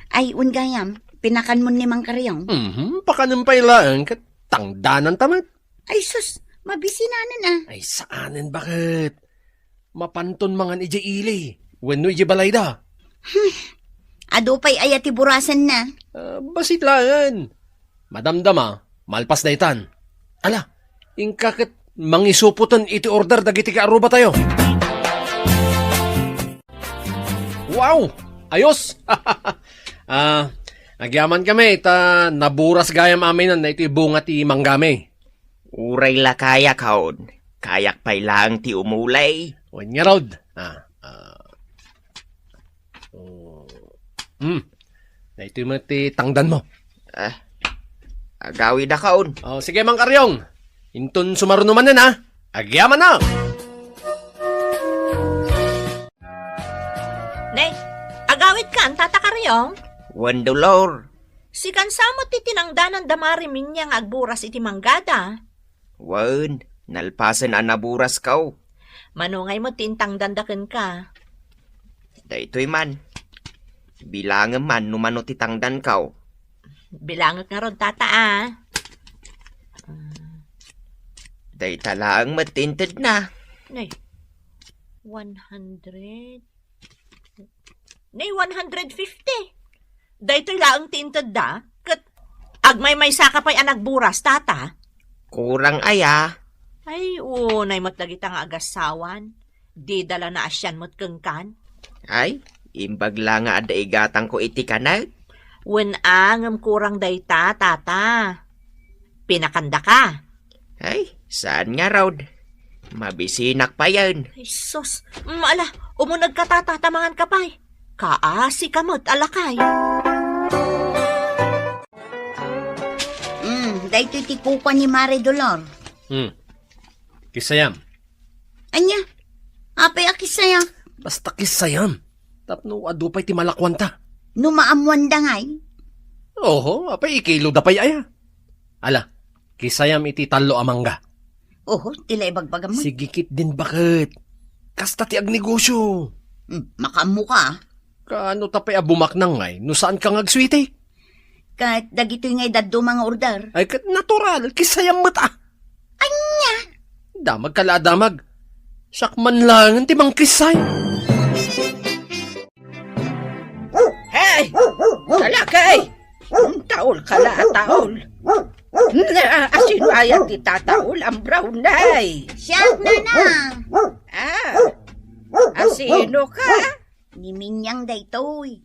Ay, wen gayam, pinakanmon ni Mang Karyong? Mhm, pakanen pay laeng, ket tangdananta met. Ay sus, mabisinanen a. Ay, saanen, baket? Mapanton mangan idiay ili wenno idiay balayda. Hmm. Adu pay aya ti burasenna? Ah, bassit laeng. Madamdama, malpas daytan. Ala, inka ket mangisupoten iti order dagiti kaarrubatayo. Wow! Ayos! Ah, Agyaman kami, ta naburas gayam amin daytoy bunga ti manggami. Uray la kayak, haon. Kayak pay laeng ti umulay. Wen ngarud. Ah, ah. Oh. Hmm. Daytoy met ti tangdanmo. Ah, agawidakon. Oh, sige, Mang Karyong. Inton sumaruno manen, ha? Agyaman na! Ne, agawidkan, Tata Karyong? Wen, Dolor. Sikan sa met ti tinangdanan da Mari Minyang nga agburas iti manggada. Wen, nalpasen a naburasko. Mano ngay met ti intangdanda kenka? Daytoy man. Bilangem man no mano ti tangdanko. Bilangek ngarud, Tata, a. Dayta laeng met ti intedna. Nay, one hundred. Nay, one hundred fifty. Daytoy laeng ti intedda, ket agmaymaysa ka pay a nagburas, Tata. Kurang aya? Ay, unay met dagita nga agassawan. Dida la naasian met kenkan. Ay, imbag la nga adda igatangko iti kanek. Wen a, ngem kurang dayta, Tata. Pinakandaka. Ay, saan ngarud? Mabisinak payen. Ay, sus. Mm, ala, umunegka, Tata, ta manganka pay. Kaasi ka met a lakay. Mm, daytoy ti kukua ni Mare Dolor. Hmm. Kissayam. Ania? Apay a kissaya? Basta kissayam. Tapno adu pay ti malakuanta. No maammuanda ngay? Oho, apay ikiloda pay aya? Ala, kissayam iti tallo a mangga. Oho, ti la ibagbagam met. Sige ketdin baket. Kasta ti agnegosyo. Hmm, makaammoka, a. Kaano ta pay a bumaknang ngay no saanka nga agsuiti? Ket dagitoy ngay dadduma nga order. Ay, ket natural, kissayam met a. Ania? Damagka la a damag. Siak man laengen ti mangkissay. Hey! Kalakay! Taol ka la a taol. Na, asino aya ti tataol, ambraw nay? Siak, nana. Ah, asino ka? Ni Minyang daytoy.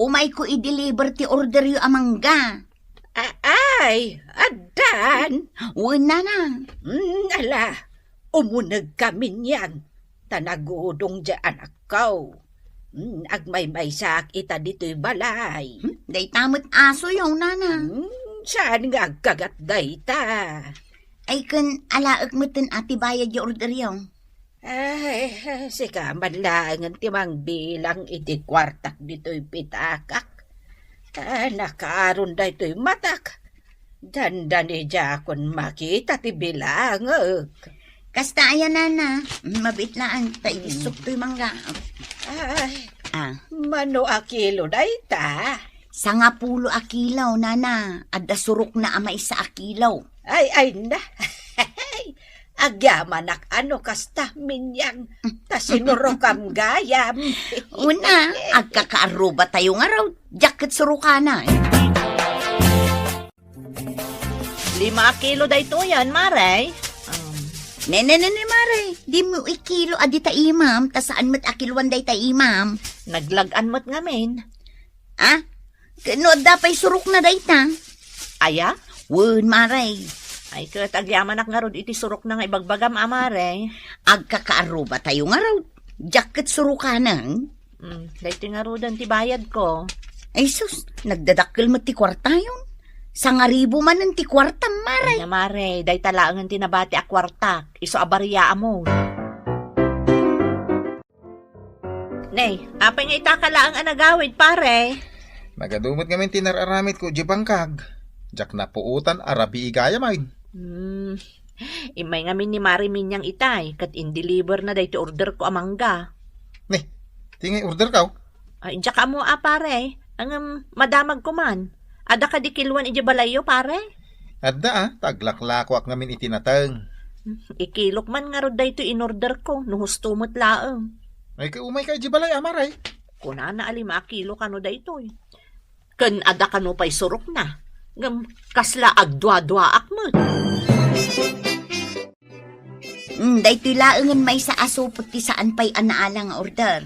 Umayko i-deliver ti orderyo a mangga. A-, ay, addan? Wen, nana. Mm, ala, umunegka, Minyang, ta nagudong diay anakko. Mm, agmaymaysaak ita ditoy balay. Hmm, dayta met asoyo, nana. Mm, saan nga agkagat dayta? Ay, ken alaek metten a ti bayad diay orderyo. Ay, sika man laengen ti mangbilang iti kuartak ditoy pitakak. Ah, nakaaron daytoy matak. Dandani diakon makita ti bilangek. Kasta aya, nana. Mabiit laeng, ta iti Mm. suktoy mangga. Ay, Ah. Mano a kilo dayta? Sangapulo a kilo, nana. Adda surokna a maysa a kilo. Ay, ay na. Agyamanak a no kasta, Minyang, ta sinurokam gayam. Una, agkakaarrubatayo ngarud, diak ket surokana. Lima a kilo daytoyen, Mare. Um. Ne, ne, ne, ne, Mare, dimo ikilo a dita imam, ta saan met a kiloan dayta imam. Naglag-an met ngamin. Ah? Ket no adda pay surokna dayta? Aya? Wen, Mare. Ay, ket agyamanak ngarud iti surokna nga ibagbagam a, Mare. Agkakaarrubatayo ngarud. Diak ket surokanen. Mm, daytoy ngaruden ti bayadko. Ay sus, nagdadakkel met ti kuartayon. Sangaribu manen ti kuartam, Mare. Ania, Mare, dayta laengen ti nabati a kuartak. Isu a bariaamon. Ne, apay nga itaka laeng a nagawid, pare? Nagadu met ngamin ti nar-aramidko idiay bangkag. Diak napuotan a rabii gayam. Hmm. Immay ngamin ni Mare Minyang itay, ket in-deliver na daytoy orderko a mangga. Ne, ti ngay orderko? Ay, diak ammo a, pare. Ngem, madamagko man. Adda kadi kiloan idiay balayyo, pare? Adda, a, ta aglaklakoak ngamin iti nateng. Ikilok man ngarud daytoy in-orderko, no husto met laeng. Ay, ket umayka idiay balay, a, Mare. Kunana a lima a kilo kano daytoy. Ken adda kano pay surokna. Ngem kasla agduaduaak met. Mm, daytoy laengen maysa a supot ti saan pay a naala nga order.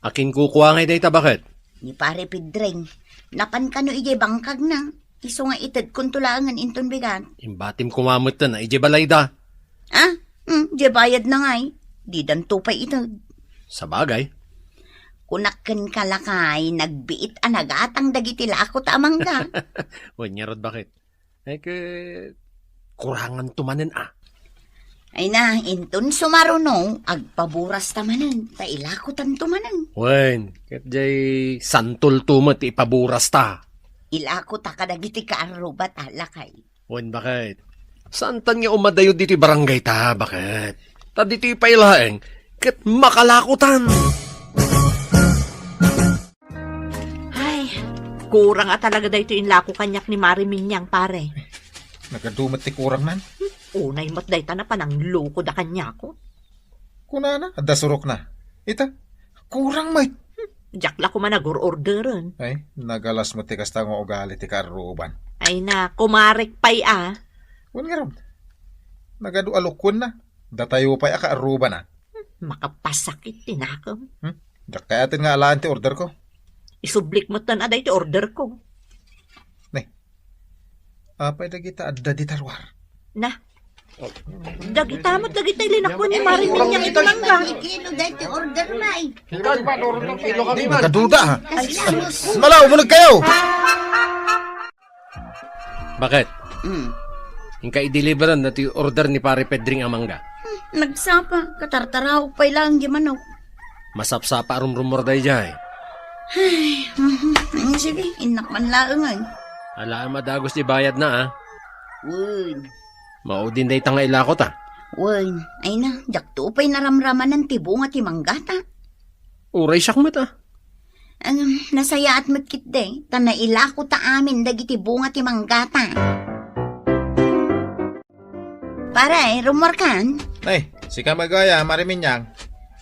Akin kukua ngay dayta, baket? Ni Pare Pedring. Napan kano idiay bangkagna. Isu nga itedkonto laengen inton bigat. Imbatim koma metten a idiay balayda. Ah? Hmm, diay bayadna ngay. Didanto pay ited. Sabagay. Kunak kenka, lakay, nagbiit a nagatang dagiti lakota a mangga. Wen ngarud, baket? Ay, ket kuranganto manen a. Ay na, inton sumaruno, agpaburasta manen, ta ilakotanto manen. Wen, ket diay santolto met ti ipaburasta. Ilakota kadagiti kaarrubat a, lakay. Wen, baket? Saantan nga umadayo ditoy barangayta, baket? Ta ditoy pay laeng, ket makalakotan. Ay, kurang a talaga daytoy inlako kaniak ni Mare Minyang, pare. Nagadu met ti kurangnan. Unay met dayta napan nanglukoda kaniak. Kunana, adda surokna. Ita, kurang met. Diak la koma nagur-orderen. Ay, nagalas met ti kasta nga ugali ti kaarruban. Ay na, kumarek pay a. Wen ngarud, nagadu a lukuenna. Datayo pay a kaarruban a. Makapasakit ti nakem. Hmm? Diak kayat nga alaen ti order ko. Isublik metten a daytoy order ko. Ne. Apay dagita adda dita ruar? Na. Dagita met dagita linakwan ni Mare Minyang iti mangga. Kilo daytoy order na eh. Nagaduda, ha? Kasla. Malaw, umuneg kayo! Baket? Mm. Inka i-deliveran datoy order ni Pare Pedring a mangga. Hmm, nagsapa, katartaraok pay laeng diay manok. Masapsapa a rumrumor daydiay. Ay, mhm. Mm, sige, innak man laeng ay. Alaem a dagus ti bayadna, a. Wen. Maudin dayta nga ilakota. Wen, ay na, diakto pay naramramanan ti bunga ti manggata. Uray siak met, a. Ngem, nasayaat met ketdi, ta nailakota amin dagiti bunga ti manggata. Pare, rummuarkan? Ay, sika met gayam, Mare Minyang.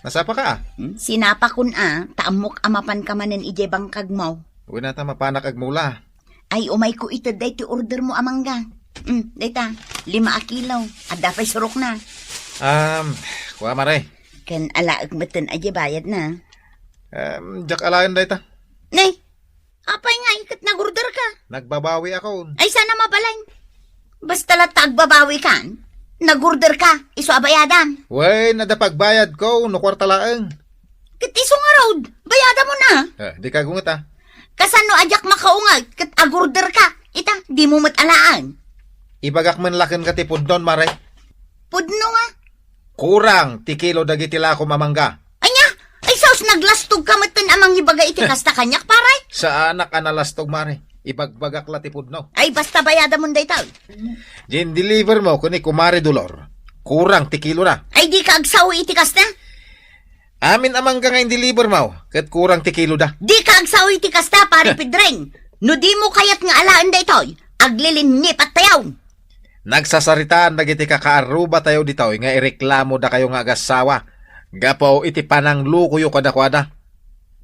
Nasapaka a? Hmm? Sinapakon a, ta ammok a mapanka manen idiay bangkagmo. Wen a ta mapanak agmula. Ay, umayko ited daytoy ordermo a mangga. Hmm, dayta, lima a kilo. Adda pay surokna. Um, kua, Mare. Ken alaek metten a diay bayadna. Em, diak alaen dayta. Nay, apay ngay ket nagorder ka? Nagbabawi akon. Ay, sana mabalin. Basta latta agbabawi kan, nagorder ka, isu a bayadam. Wen, adda pagbayad ko, no kuarta laeng. Ket isu ngarud, bayadam na. Eh, di ka gunget, a. Kasano a diak makaunget ket agorder ka? Ita, dimo met alaen. Ibagak man la kenka ti pudnon, Mare. Pudno nga? Kurang ti kilo dagiti lakom a mangga. Ania? Ay, sus, naglastog ka metten a mangibaga iti kasta kaniak, pare? Saanak a nalastog, Mare. Ibagbagak la ti pudno. Ay, basta bayadamon dayta. Diay in-deliver mo ken ni Kumare Dolor, kurang ti kilona. Ay, di ka agsao iti kasta? Amin a mangga nga in-deliver mo, ket kurang ti kiloda. Di ka agsao iti kasta, Pare Pedring. No dimo kayat nga alaen daytoy, aglilinnipat tayo. Nagsasaritaan dagiti kakaarrubatayo ditoy nga ireklamodakayo nga agassawa gapu iti pananglukoyo kadakuada.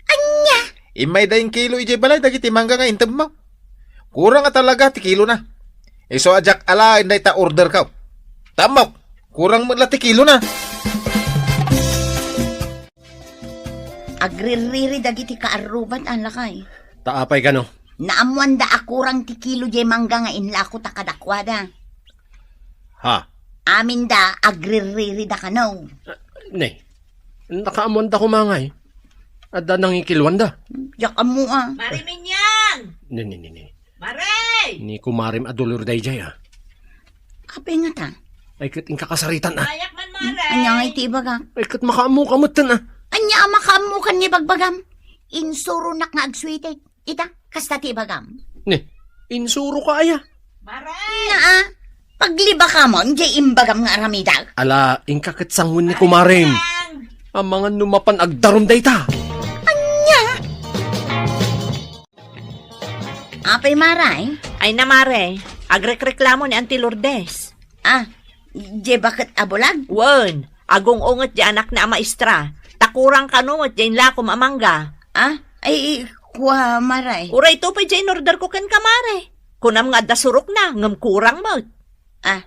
Ania? Immayda inkilo idiay balay dagiti mangga nga intebmo. Kurang a talaga ti kilona. Isu a diak alaen dayta orderko. Tammok, kurang met la ti kilona. Agrirriri dagiti kaarrubat a, lakay. Ta apay kano? Naammoanda a kurang ti kilo diay mangga nga inlakota kadakuada. Ha? Aminda agrirririda kano. Ah, ne. Nakaammoanda koma ngay. Adda nangikiloanda. Diak ammo a. Mare Minyang! Ne, ne, ne, ne. Mare! Ni kumarem a Dolor daydiay, a. Apay ngata? Ay, ket inka kasaritan, a. Ayak man, Mare. Ania ngay ti ibagak? Ay, ket makaammoka metten, a. Ania a makaammokan nga ibagbagam? Insuronak nga agsuitek. Ita, kasta ti ibagam. Ne, insuroka aya? Mare! Naa, paglibakamon diay imbagam nga aramidek. Ala, inka ket sangoen ni kumarem. Amangan no mapan agdarum dayta. Ania? Apay, Mare? Ay na, Mare, agrekreklamo ni Auntie Lourdes. Ah, diay baket a bulag? Wen, agung-unget diay anakna a maestra. Ta kurang kano met diay inlakom a mangga. Ah, ay, kua, Mare. Uray to pay diay inorderko kenka, Mare. Kunam nga adda surokna, ngem kurang met. Ah,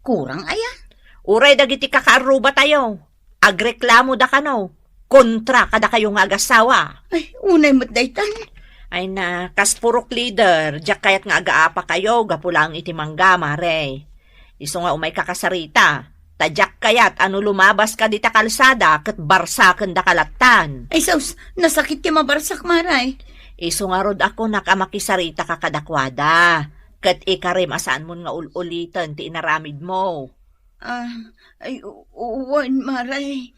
kurang aya? Uray dagiti kakaarrubatayo. Agreklamoda kano kontra kadakayo nga agassawa. Ay, unay met daytan. Ay na, kas purok leader, diak kayat nga agaapakayo gapu laeng iti mangga, Mare. Isu nga umayka kasarita, ta diak kayat a no lumabaska dita kalsada ket barsakendaka lattan. Ay sus, nasakit ti mabarsak, Mare. Isu ngarud a kunak a makisaritaka kadakuada, ket ikarim a saanmon nga ul-uliten ti inaramidmo. Ah, ay, u-, u-, wen, Mare.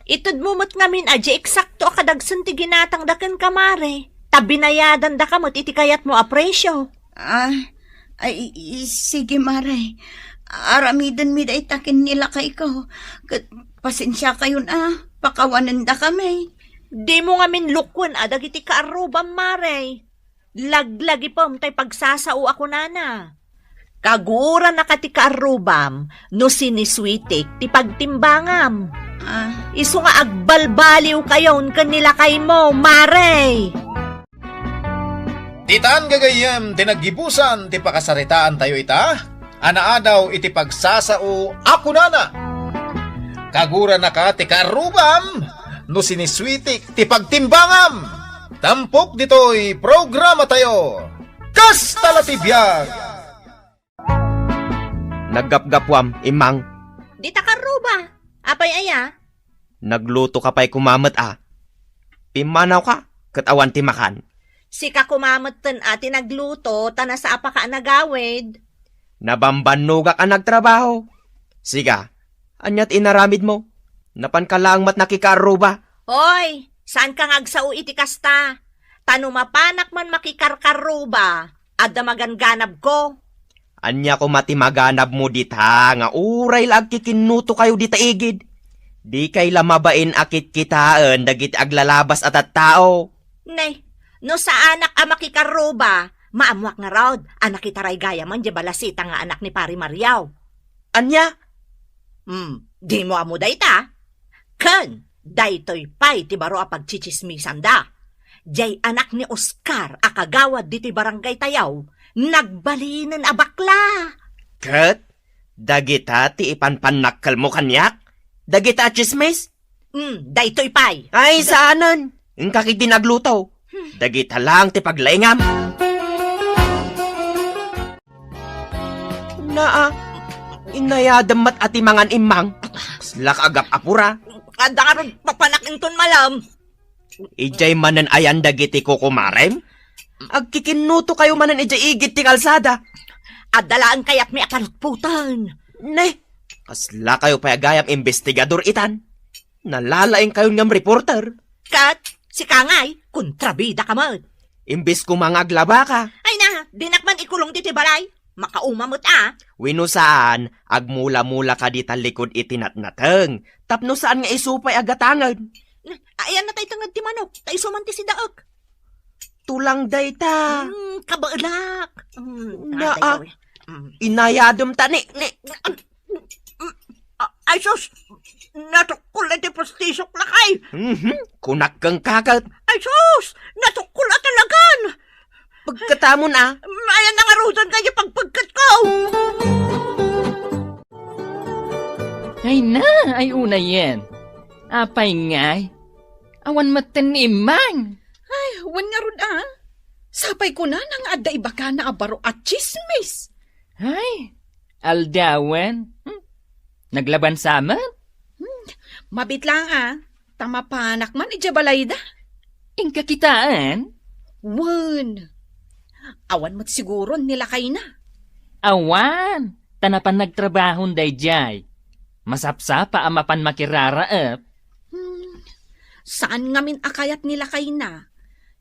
Itedmo met ngamin a di eksakto a kadagsen ti ginatangda kenka, Mare, ta binayadandaka met iti kayatmo a presio. Ah, ay, i-, i-, sige, Mare. Aramidenmi dayta ken ni lakayko. Ket pasensiakayon a, pakawanendakami. Dimo ngamin lukwen a dagiti kaarrubam, Mare. Laglagipem tay pagsasao a kunana. Kaguranaka ti kaarrubam no sinisuitik ti pagtimbangam. Ah. Isu nga agbalbaliwkayon ken ni lakaymo, Mare. Ditan gagayyem ti naggibusan ti pakasaritaantayo ita, a naadaw iti pagsasao a kunana, kaguranaka ti kaarrubam no sinisuitik ti pagtimbangam. Tampok ditoy programatayo, Kasta la ti biag! Naggapgapuam, Immang. Dita kaarruba. Apay aya? Nagluto ka pay koma met a. Pimmanawka, ket awan ti makan. Sika koma metten a ti nagluto, ta nasaapaka a nagawid. Nabambannogak a nagtrabaho. Siga, ania ti inaramidmo? Napanka laeng met nakikaarruba. Hoy, saanka nga agsao iti kasta. Ta no mapanak man makikarkarruba, adda maganganabko. Ania koma ti maganabmo dita nga uray la agkikinnutokayo dita igid? Dikay la mabain a kitkitaen dagiti aglalabas a tattao. Ne, no saanak a makikarruba, maammoak ngarud a nakitaray gayamen diay balasita nga anak ni Pari Mario. Ania? Hmm, dimo ammo dayta? Ken, daytoy pay ti baro a pagtsitsismisanda. Diay anak ni Oscar a kagawad ditoy barangaytayo, nagbalinen a bakla. Ket dagita ti ipanpannakkelmo kaniak? Dagita a tsismis? Hmm, daytoy pay. Ay, saanen. Inka ketdi nagluto. Hmm. Dagita laeng ti paglaingam. Naa, inayadem met a ti mangan, Immang. Kasla ka agap-apura. Adda ngarud papanak inton malem. Idiay manen ayan dagiti kukumarem? Agkikinnutokayo manen idiay igid ti kalsada. Adda laeng kayatmi a palutpoten. Ne, kaslakayo pay a gayam imbestigador itan. Nalalaingkayon ngem reporter. Ket sika ngay, kontrabidaka met. Imbes koma nga aglabaka. Ay na, dinak man ikulong ditoy balay. Makauma met a. Wenno saan, agmula-mulaka dita likud iti natnateng. Tapno saan nga isu pay a gatangen. Ayan na tay tenged ti manok, ta isu man ti sidaek. Tulang dayta. Hmm, kabaelak. Hmm, Naa, ah, daytoy. Hmm. Inayadem ta ni, ni, Ah, ay sus! Natukkol iti pustisok, lakay! Mhm. Kunak kenka ket. Ay sus! Natukkol a talagan! Pagkatamon, ah. Ayan na ngaruden nga ipagpagkatko! Ay na, ay unayen. Apay ngay? Awan metten ni Immang. Ay, wen ngarud, ah. Sapay kunana nga adda ibagana a baro a tsismis. Ay, aldawen. Hmm. Naglabansa met? Hmm. Mabiit laeng, ah. Ta mapanak man idiay balayda. Inka kitaen? Wen. Awan met siguron ni lakayna. Awan. Ta napan nagtrabahon daydiay. Masapsapa a mapan makiraraep. Hmm. Saan ngamin a kayat ni lakayna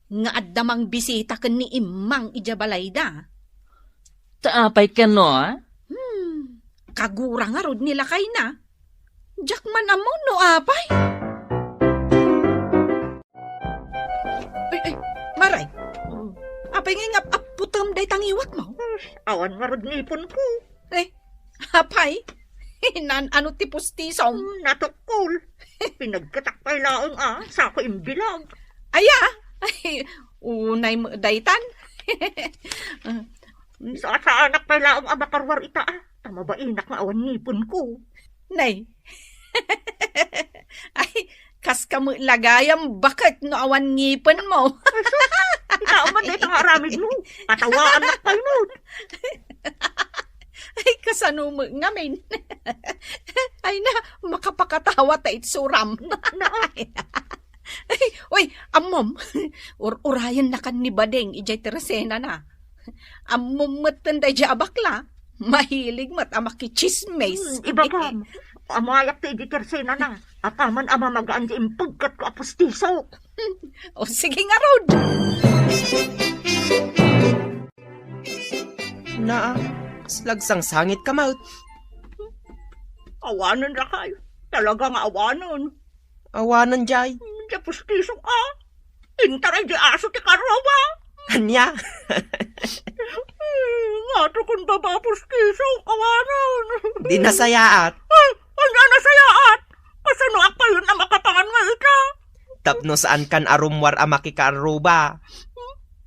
nga adda mangbisita ken ni Immang idiay balayda. Ta apay kano, a? Hmm, kagura ngarud ni lakayna. Diak man ammo no apay. Ay, ay, Maray. Apay nga ngap-apputem dayta ngiwatmo? Awan ngarud ngiponko. Eh, apay? Naan-ano ti pustisom? Hmm, natukkol. Pinagkatak pay laeng a, sako imbilag. Aya? Ay, unay mo daytan. Saan-saanak pay laeng a makaruar ita, a. Ta mabainak nga awan ngiponko. Nay. Ay, Kaskam met la gayam baket no awan ngipenmo. Ay, sus! Itaem man dayta nga aramidmo. Katawaannak pay met. Ay, kasano met ngamin? Ay na, makapakatawa ta itsuram. Na, na. Ay, uy, ammom. Ur-urayennakan ni Bading idiay tersenana. Ammom metten daydiay a bakla. Mahilig met a makitsismis. Hmm, ibagam. Amangan ti idi tersenana. Apaman a mamagaan ti impegkatko a pustisok. O, sige ngarud. Naa, kasla agsangsangitka met. Awanen, lakay. Talaga nga awanen. Awanen, jay. Diay pustisok a. Intaray diay aso ti karruba. Ania? Ngato kun baba pustisok, awanen. Di nasayaat. Ay, ania nasayaat? Kasanoak payen a makapangan nga ita? Tapno saankan a rummuar a makikaarruba.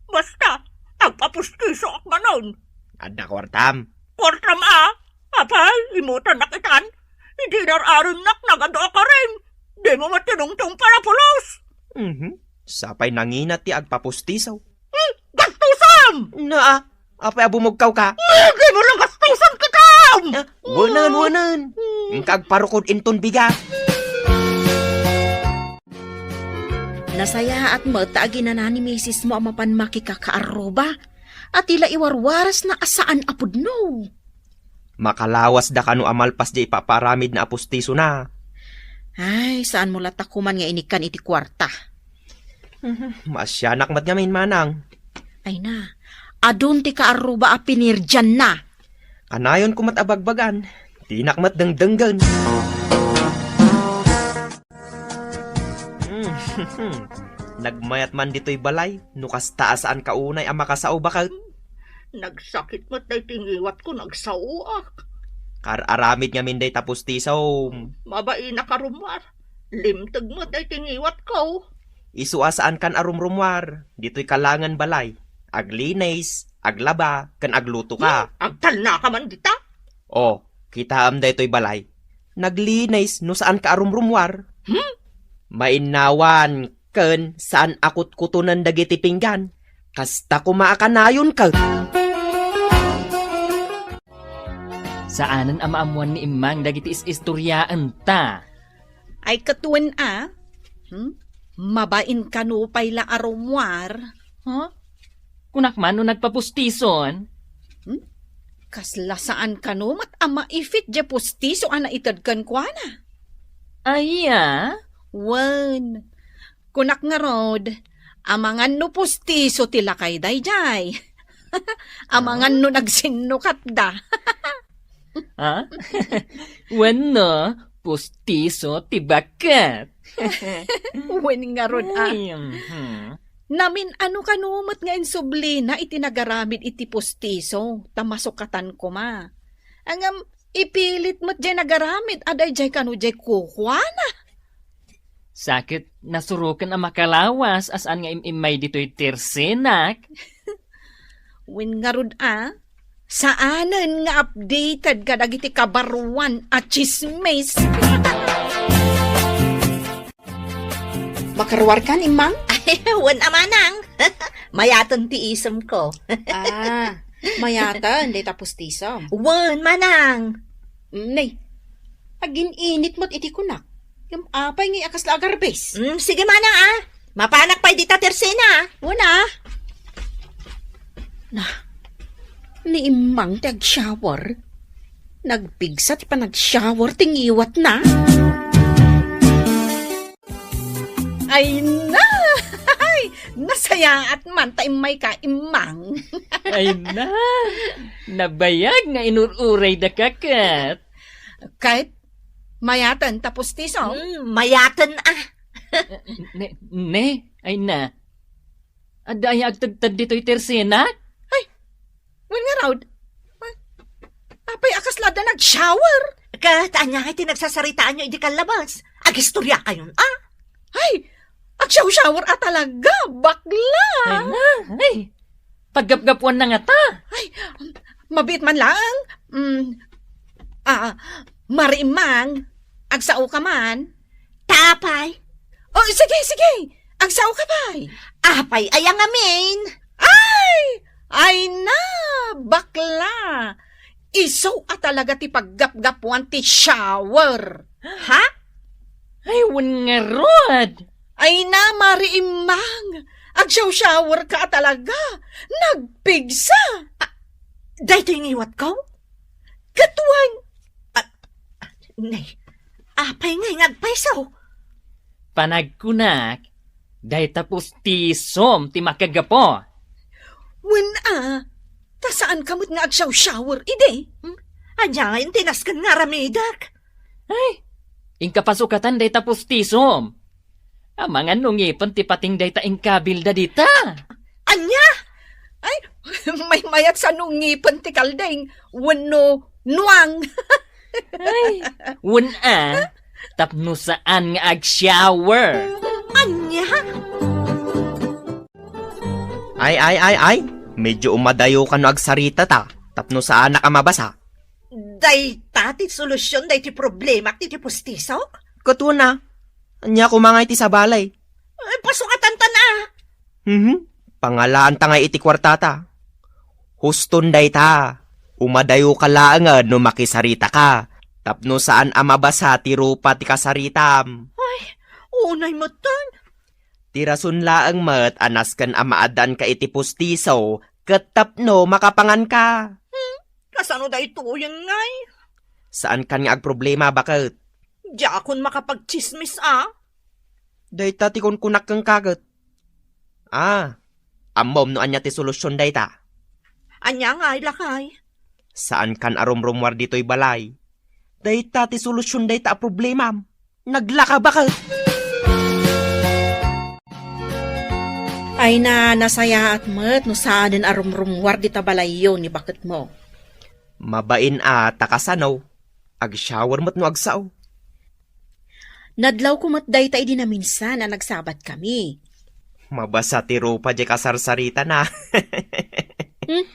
Basta, agpapustisoak manen. Adda kuartam? Kuartam a? Apay, imutannak itan. Idi inar-arennak, nagadu a karim. Dimo met tinungtong pay a pulos. Mhm. Sapay nangina ti agpapustiso. Hmm, gastusan! Naa, apay a bumugkawka? Hmm, di mo lang gastusan kitam! Ah, wanan, wanan. Hmm. Inka agparukod inton bigat. Nasayaat met ta aginana ni misismo a mapan makikakaarruba, a ti la iwarwarasna a saan a pudno. Makalawasda kano a malpas diay ipapaaramidna a pustisona. Ay, saanmo latta koman nga inikkan iti kuarta. Mhm, maasianak met ngamin, manang. Ay na, adun ti kaarruba a pinirdianna. Kanayonko met a bagbagan, dinak met dengdenggen. Hmm, nagmayat man ditoy balay, no kasta a saanka unay a makasao, baket. Nagsakit met daytoy ngiwatko, nagsaoak. Kaar-aramid ngamin dayta pustisom. Mabainak a rummuar. Limteg met daytoy ngiwatko. Isu a saankan a rumrummuar, ditoy kalangen balay. Aglinis, aglaba, ken aglutoka. Hmm, agtalnaka man dita? O, kitaem daytoy balay. Naglinis no saanka a rumrummuar. Hmm? Mainnawan ken saan a kutkutonen dagiti pinggan. Kasta koma a kanayonka. Saanen a maammuan ni Immang dagiti is-istoriaenta. Ay, ket wen a? Hmm? Mabain kano pay la a rummuar? Huh? Kunak man no nagpapustison? Hmm? Kasla saan kano met a maifit diay pustiso a naited kenkuana? Aya? Wen. Kunak ngarud, amangan no pustiso ti lakay daydiay. Amangan no nagsinnukatda. Ha? Wenno, pustiso ti baket. Wen ngarud a. Ay, mhm. Namin-ano kano met nga insublina iti nagaramid iti pustiso, ta masukatan koma. Ngem, ipilit met diay nagaramid a daydiay kano diay kukuana. Sa ket nasuroken a makalawas a saan nga im-immay ditoy tersenak. Wen ngarud a, saanen nga updated kadagiti kabaruan a tsismis. Makaruarkan, Immang? Ay, wen a manang. Mayaten ti isemko. Ah, mayaten, dayta pustisom. Wen, manang. Mm, nay, agin-init met iti kunak. Ngem apay ngay a kasla agarbis? Mm, sige manang a. Mapanak pay dita tersena a. Wen a. Na, ni Immang ti agshower. Nagpigsa ti panagshower ti ngiwatna. Ay na! Ay, nasayaat man ta immayka, Immang. Ay na! Nabayag nga inur-urayda, kaket. Ket, mayaten ta pustiso? Hmm, mayaten a. Ne, ne, ay na. Adda aya agtedted ditoy tersenak? Ay, wen ngarud. Ay, apay a kasla adda nag-shower? Ket ania ngay ti nagsasaritaanyo idi kallabas? Agistoriakayon a? Ay, agshow-shower a talaga, bakla! Ay na, ay, paggapgapuanna ngata. Ay, mabiit man laeng. Mm, ah, Mari Immang, agsaoka man. Ta apay? Oh, sige, sige. Agsaoka pay. Apay aya ngamin? Ay! Ay na, bakla! Isu a talaga ti paggapgapuan ti shower. Ha? Ay, wen ngarud! Ay na, Mari Immang! Agshower-showerka a talaga! Nagpigsa! Ah, daytoy ngiwatko? Ket wen, ah, nay, apay ngay nga agpayso? Panagkunak, dayta pustisom ti makagapu. Wen a, ta saanka met nga agshower-shower idi? Hmm? Ania ngay ti nasken nga aramidek? Ay, inka pasukatan dayta pustisom. Amangan no ngipen ti pating dayta inkabilda dita. Ania? Ay, maymayat sa no ngipen ti kalding wenno nuang. Ay, wen a, tapno saan nga agshower. Ania? Ay, ay, ay, ay. Medyo umadayo ka no agsarita ta, tapno saanak a mabasa. Dayta ti solusion daytoy problemak ditoy pustisok? Ket wen a, ania koma ngay ti sabali? Ay, pasukatantan a. Mhm. Pangalaanta ngay iti kuartata. Huston dayta. Umadayoka laengen no makisaritaka, tapno saan a mabasa ti rupa ti kasaritam. Ay, unay metten. Ti rason laeng met a nasken a maaddaanka iti pustiso ket tapno makapanganka. Hmm? Kasano daytoyen ngay? Saankan nga agproblema, baket. Diakon makapagtsismis a. Dayta ti kunkunak kenka ket. Ah, ammom no ania ti solusion dayta? Ania ngay, lakay? Saankan a rumrumuar ditoy balay. Dayta ti solusion dayta a problemam. Naglaka, baket. Ay na, nasayaat met no saanen a rumrumuar dita balayyo ni baketmo. Mabain a ta kasano, agshower met no agsao. Nadlawko met dayta idi naminsan a nagsabatkami. Mabasa ti rupa diay kasarsaritana. Hmm?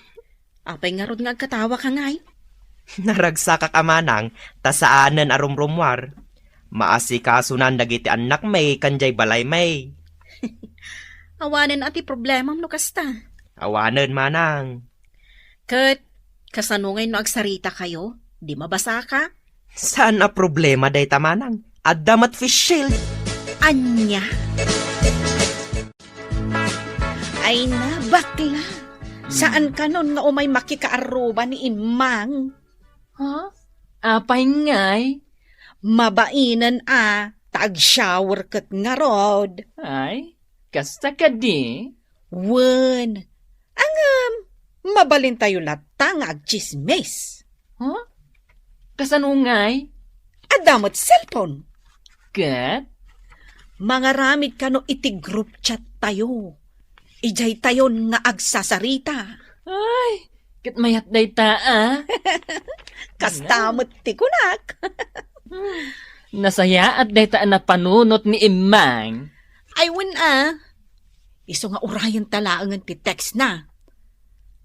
Apay ngarud nga agkatawaka ngay? Naragsakak a manang, ta saanen a rumrumuar. Maasikasonan dagiti annakmi ken diay balaymi. Awanen a ti problemam no kasta. Awanen, manang. Ket, kasano ngay no agsaritakayo? Di mabasaka? Saan a problema dayta, manang. Adda met face shield. Ania? Ay na, bakla. Saan kanon nga umay makikaarruba ni Immang? Ha? Apay ngay? Mabainen a, ta agshower ket ngarud. Ay, kasta kadi? Wen. Ngem, mabalintayo latta nga agtsismis. Ha? Kasano ngay? Adda met cellphone. Ket? Mangaramid kano iti group chat tayo. Idiay tayon nga agsasarita. Ay, ket mayat dayta, a? Kasta met ti kunak. Nasayaat dayta a napanunot ni Immang. Ay, wen a. Isu nga urayenta laengen ti text na.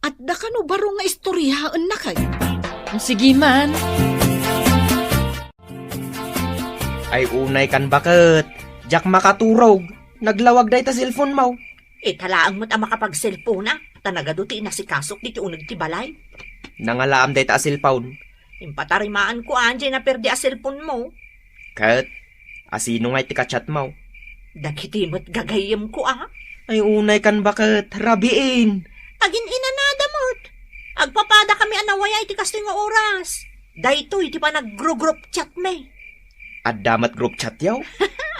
Adda kano baro nga istoryaenna kay? Sige man. Ay, unay kan baket. Diak makaturog. Naglawag dayta cellphone mo. Ita laeng met a makapagselpona, ta nagadu ti inasikasok diti uneg ti balay. Nangalaam dayta a cellphone. Impatarimaanko a diay naperdi a cellphone mo. Ket, asino nga iti ka-chat mo? Dagiti met gagayyemko a. Ay, unay kan baket, rabiin. Agin-inanada met. Agpapada kami a nawaya iti kastoy nga oras. Daytoy ti panag-group chat mi. Adda met group chat yaw?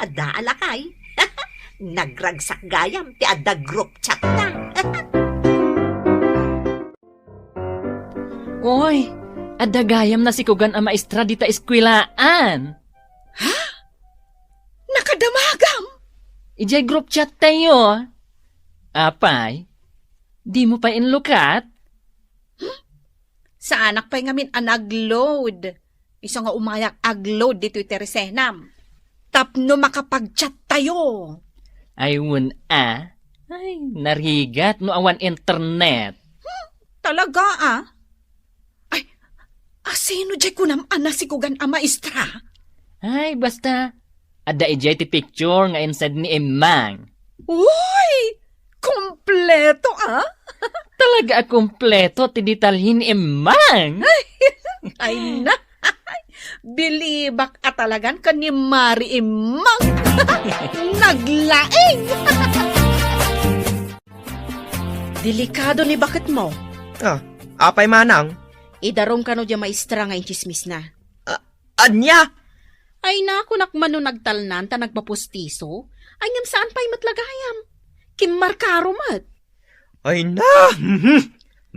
Adda a lakay. Nagragsak gayam ti adda group chat na. Oy, adda gayam nasikugan a maestra dita eskuelaan. Ha? Nakadamagam? Idiay group chat tayo. Apay, di mo pa inlukat? Saanak pay ngamin a nag-load. Isu nga umayak ag-load ditoy ti resenam. Tapno makapag-chat tayo. Ay, wen a. Ay, narigat no awan internet. Hmm, talaga, a? Ay, asino diay kunam a nasikugan a maestra? Ay, basta, Adda idiay ti picture nga inside ni Emmang. Uy! Kompleto, ah! Talaga a kompleto ti detalye ni Emmang. Ay na! Bilibak a talagan ken ni Mari Emmang. Naglaing! Delikado ni baketmo. Ah, apay manang? Idarum kano dia maestra nga intsismisna. Ah, ania? Ay, nakunak man no nagtalnan ta nagpapustiso. Ay, ngem saan pay met la gayam. Kimmarkaro met. Ay na! Mhm.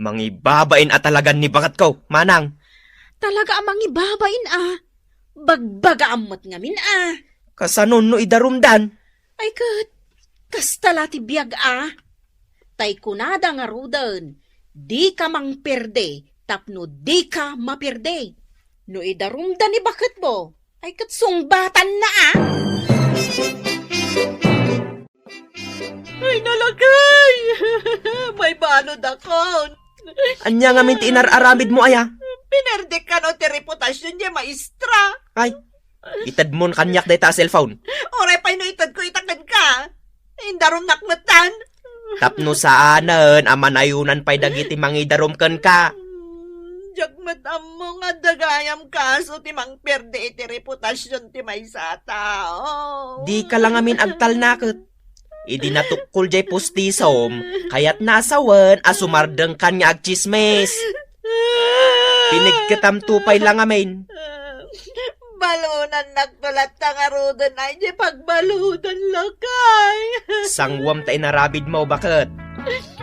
Mangibabain a talagan ni baketko, manang. Talaga a mangibabain a. Bagbagaam met ngamin a. Kasano no idarumdan? Ay ket, kasta la ti biag a. Tay kunada ngaruden, dika mangperde tapno dika maperde. No idarumda ni baketmo, ay ket sungbatanna a. Ay, nalagay! May balodakon. Ania ngamin ti inar-aramidmo aya? Pinerdek kano ti reputasion ni maestra. Ay, itedmon kaniak dayta a cellphone. Uray pay no itedko ita kenka. Indarumnak metten. Tapno saanen a manayonan pay dagiti mangidarum kenka. Hmm, diak met ammo nga adda gayam kaso ti mangperde iti reputasion ti maysa a tao. Dika la ngamin agtalnaket. Idi natukkol jay pustisom, kayatna a sawen a sumardengkan nga agtsismis. Pinigketamto pay la ngamin. Balonannakto latta ngaruden ay di pagbaludan, lakay. Sanguam ta inaramidmo, baket.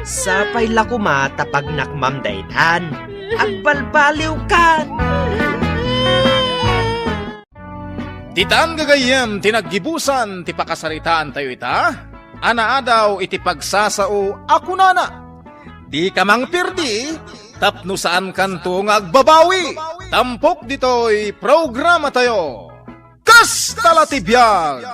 Sapay la koma ta pagnakmam daytan. Agbalbaliwkan. Ditan gagayyem ti naggibusan ti pakasaritaantayo ita, a naadaw iti pagsasao a kunana, "Dika mangperdi, tapno saankanto nga agbabawi." Tampok ditoy programatayo. Kasta la ti biag!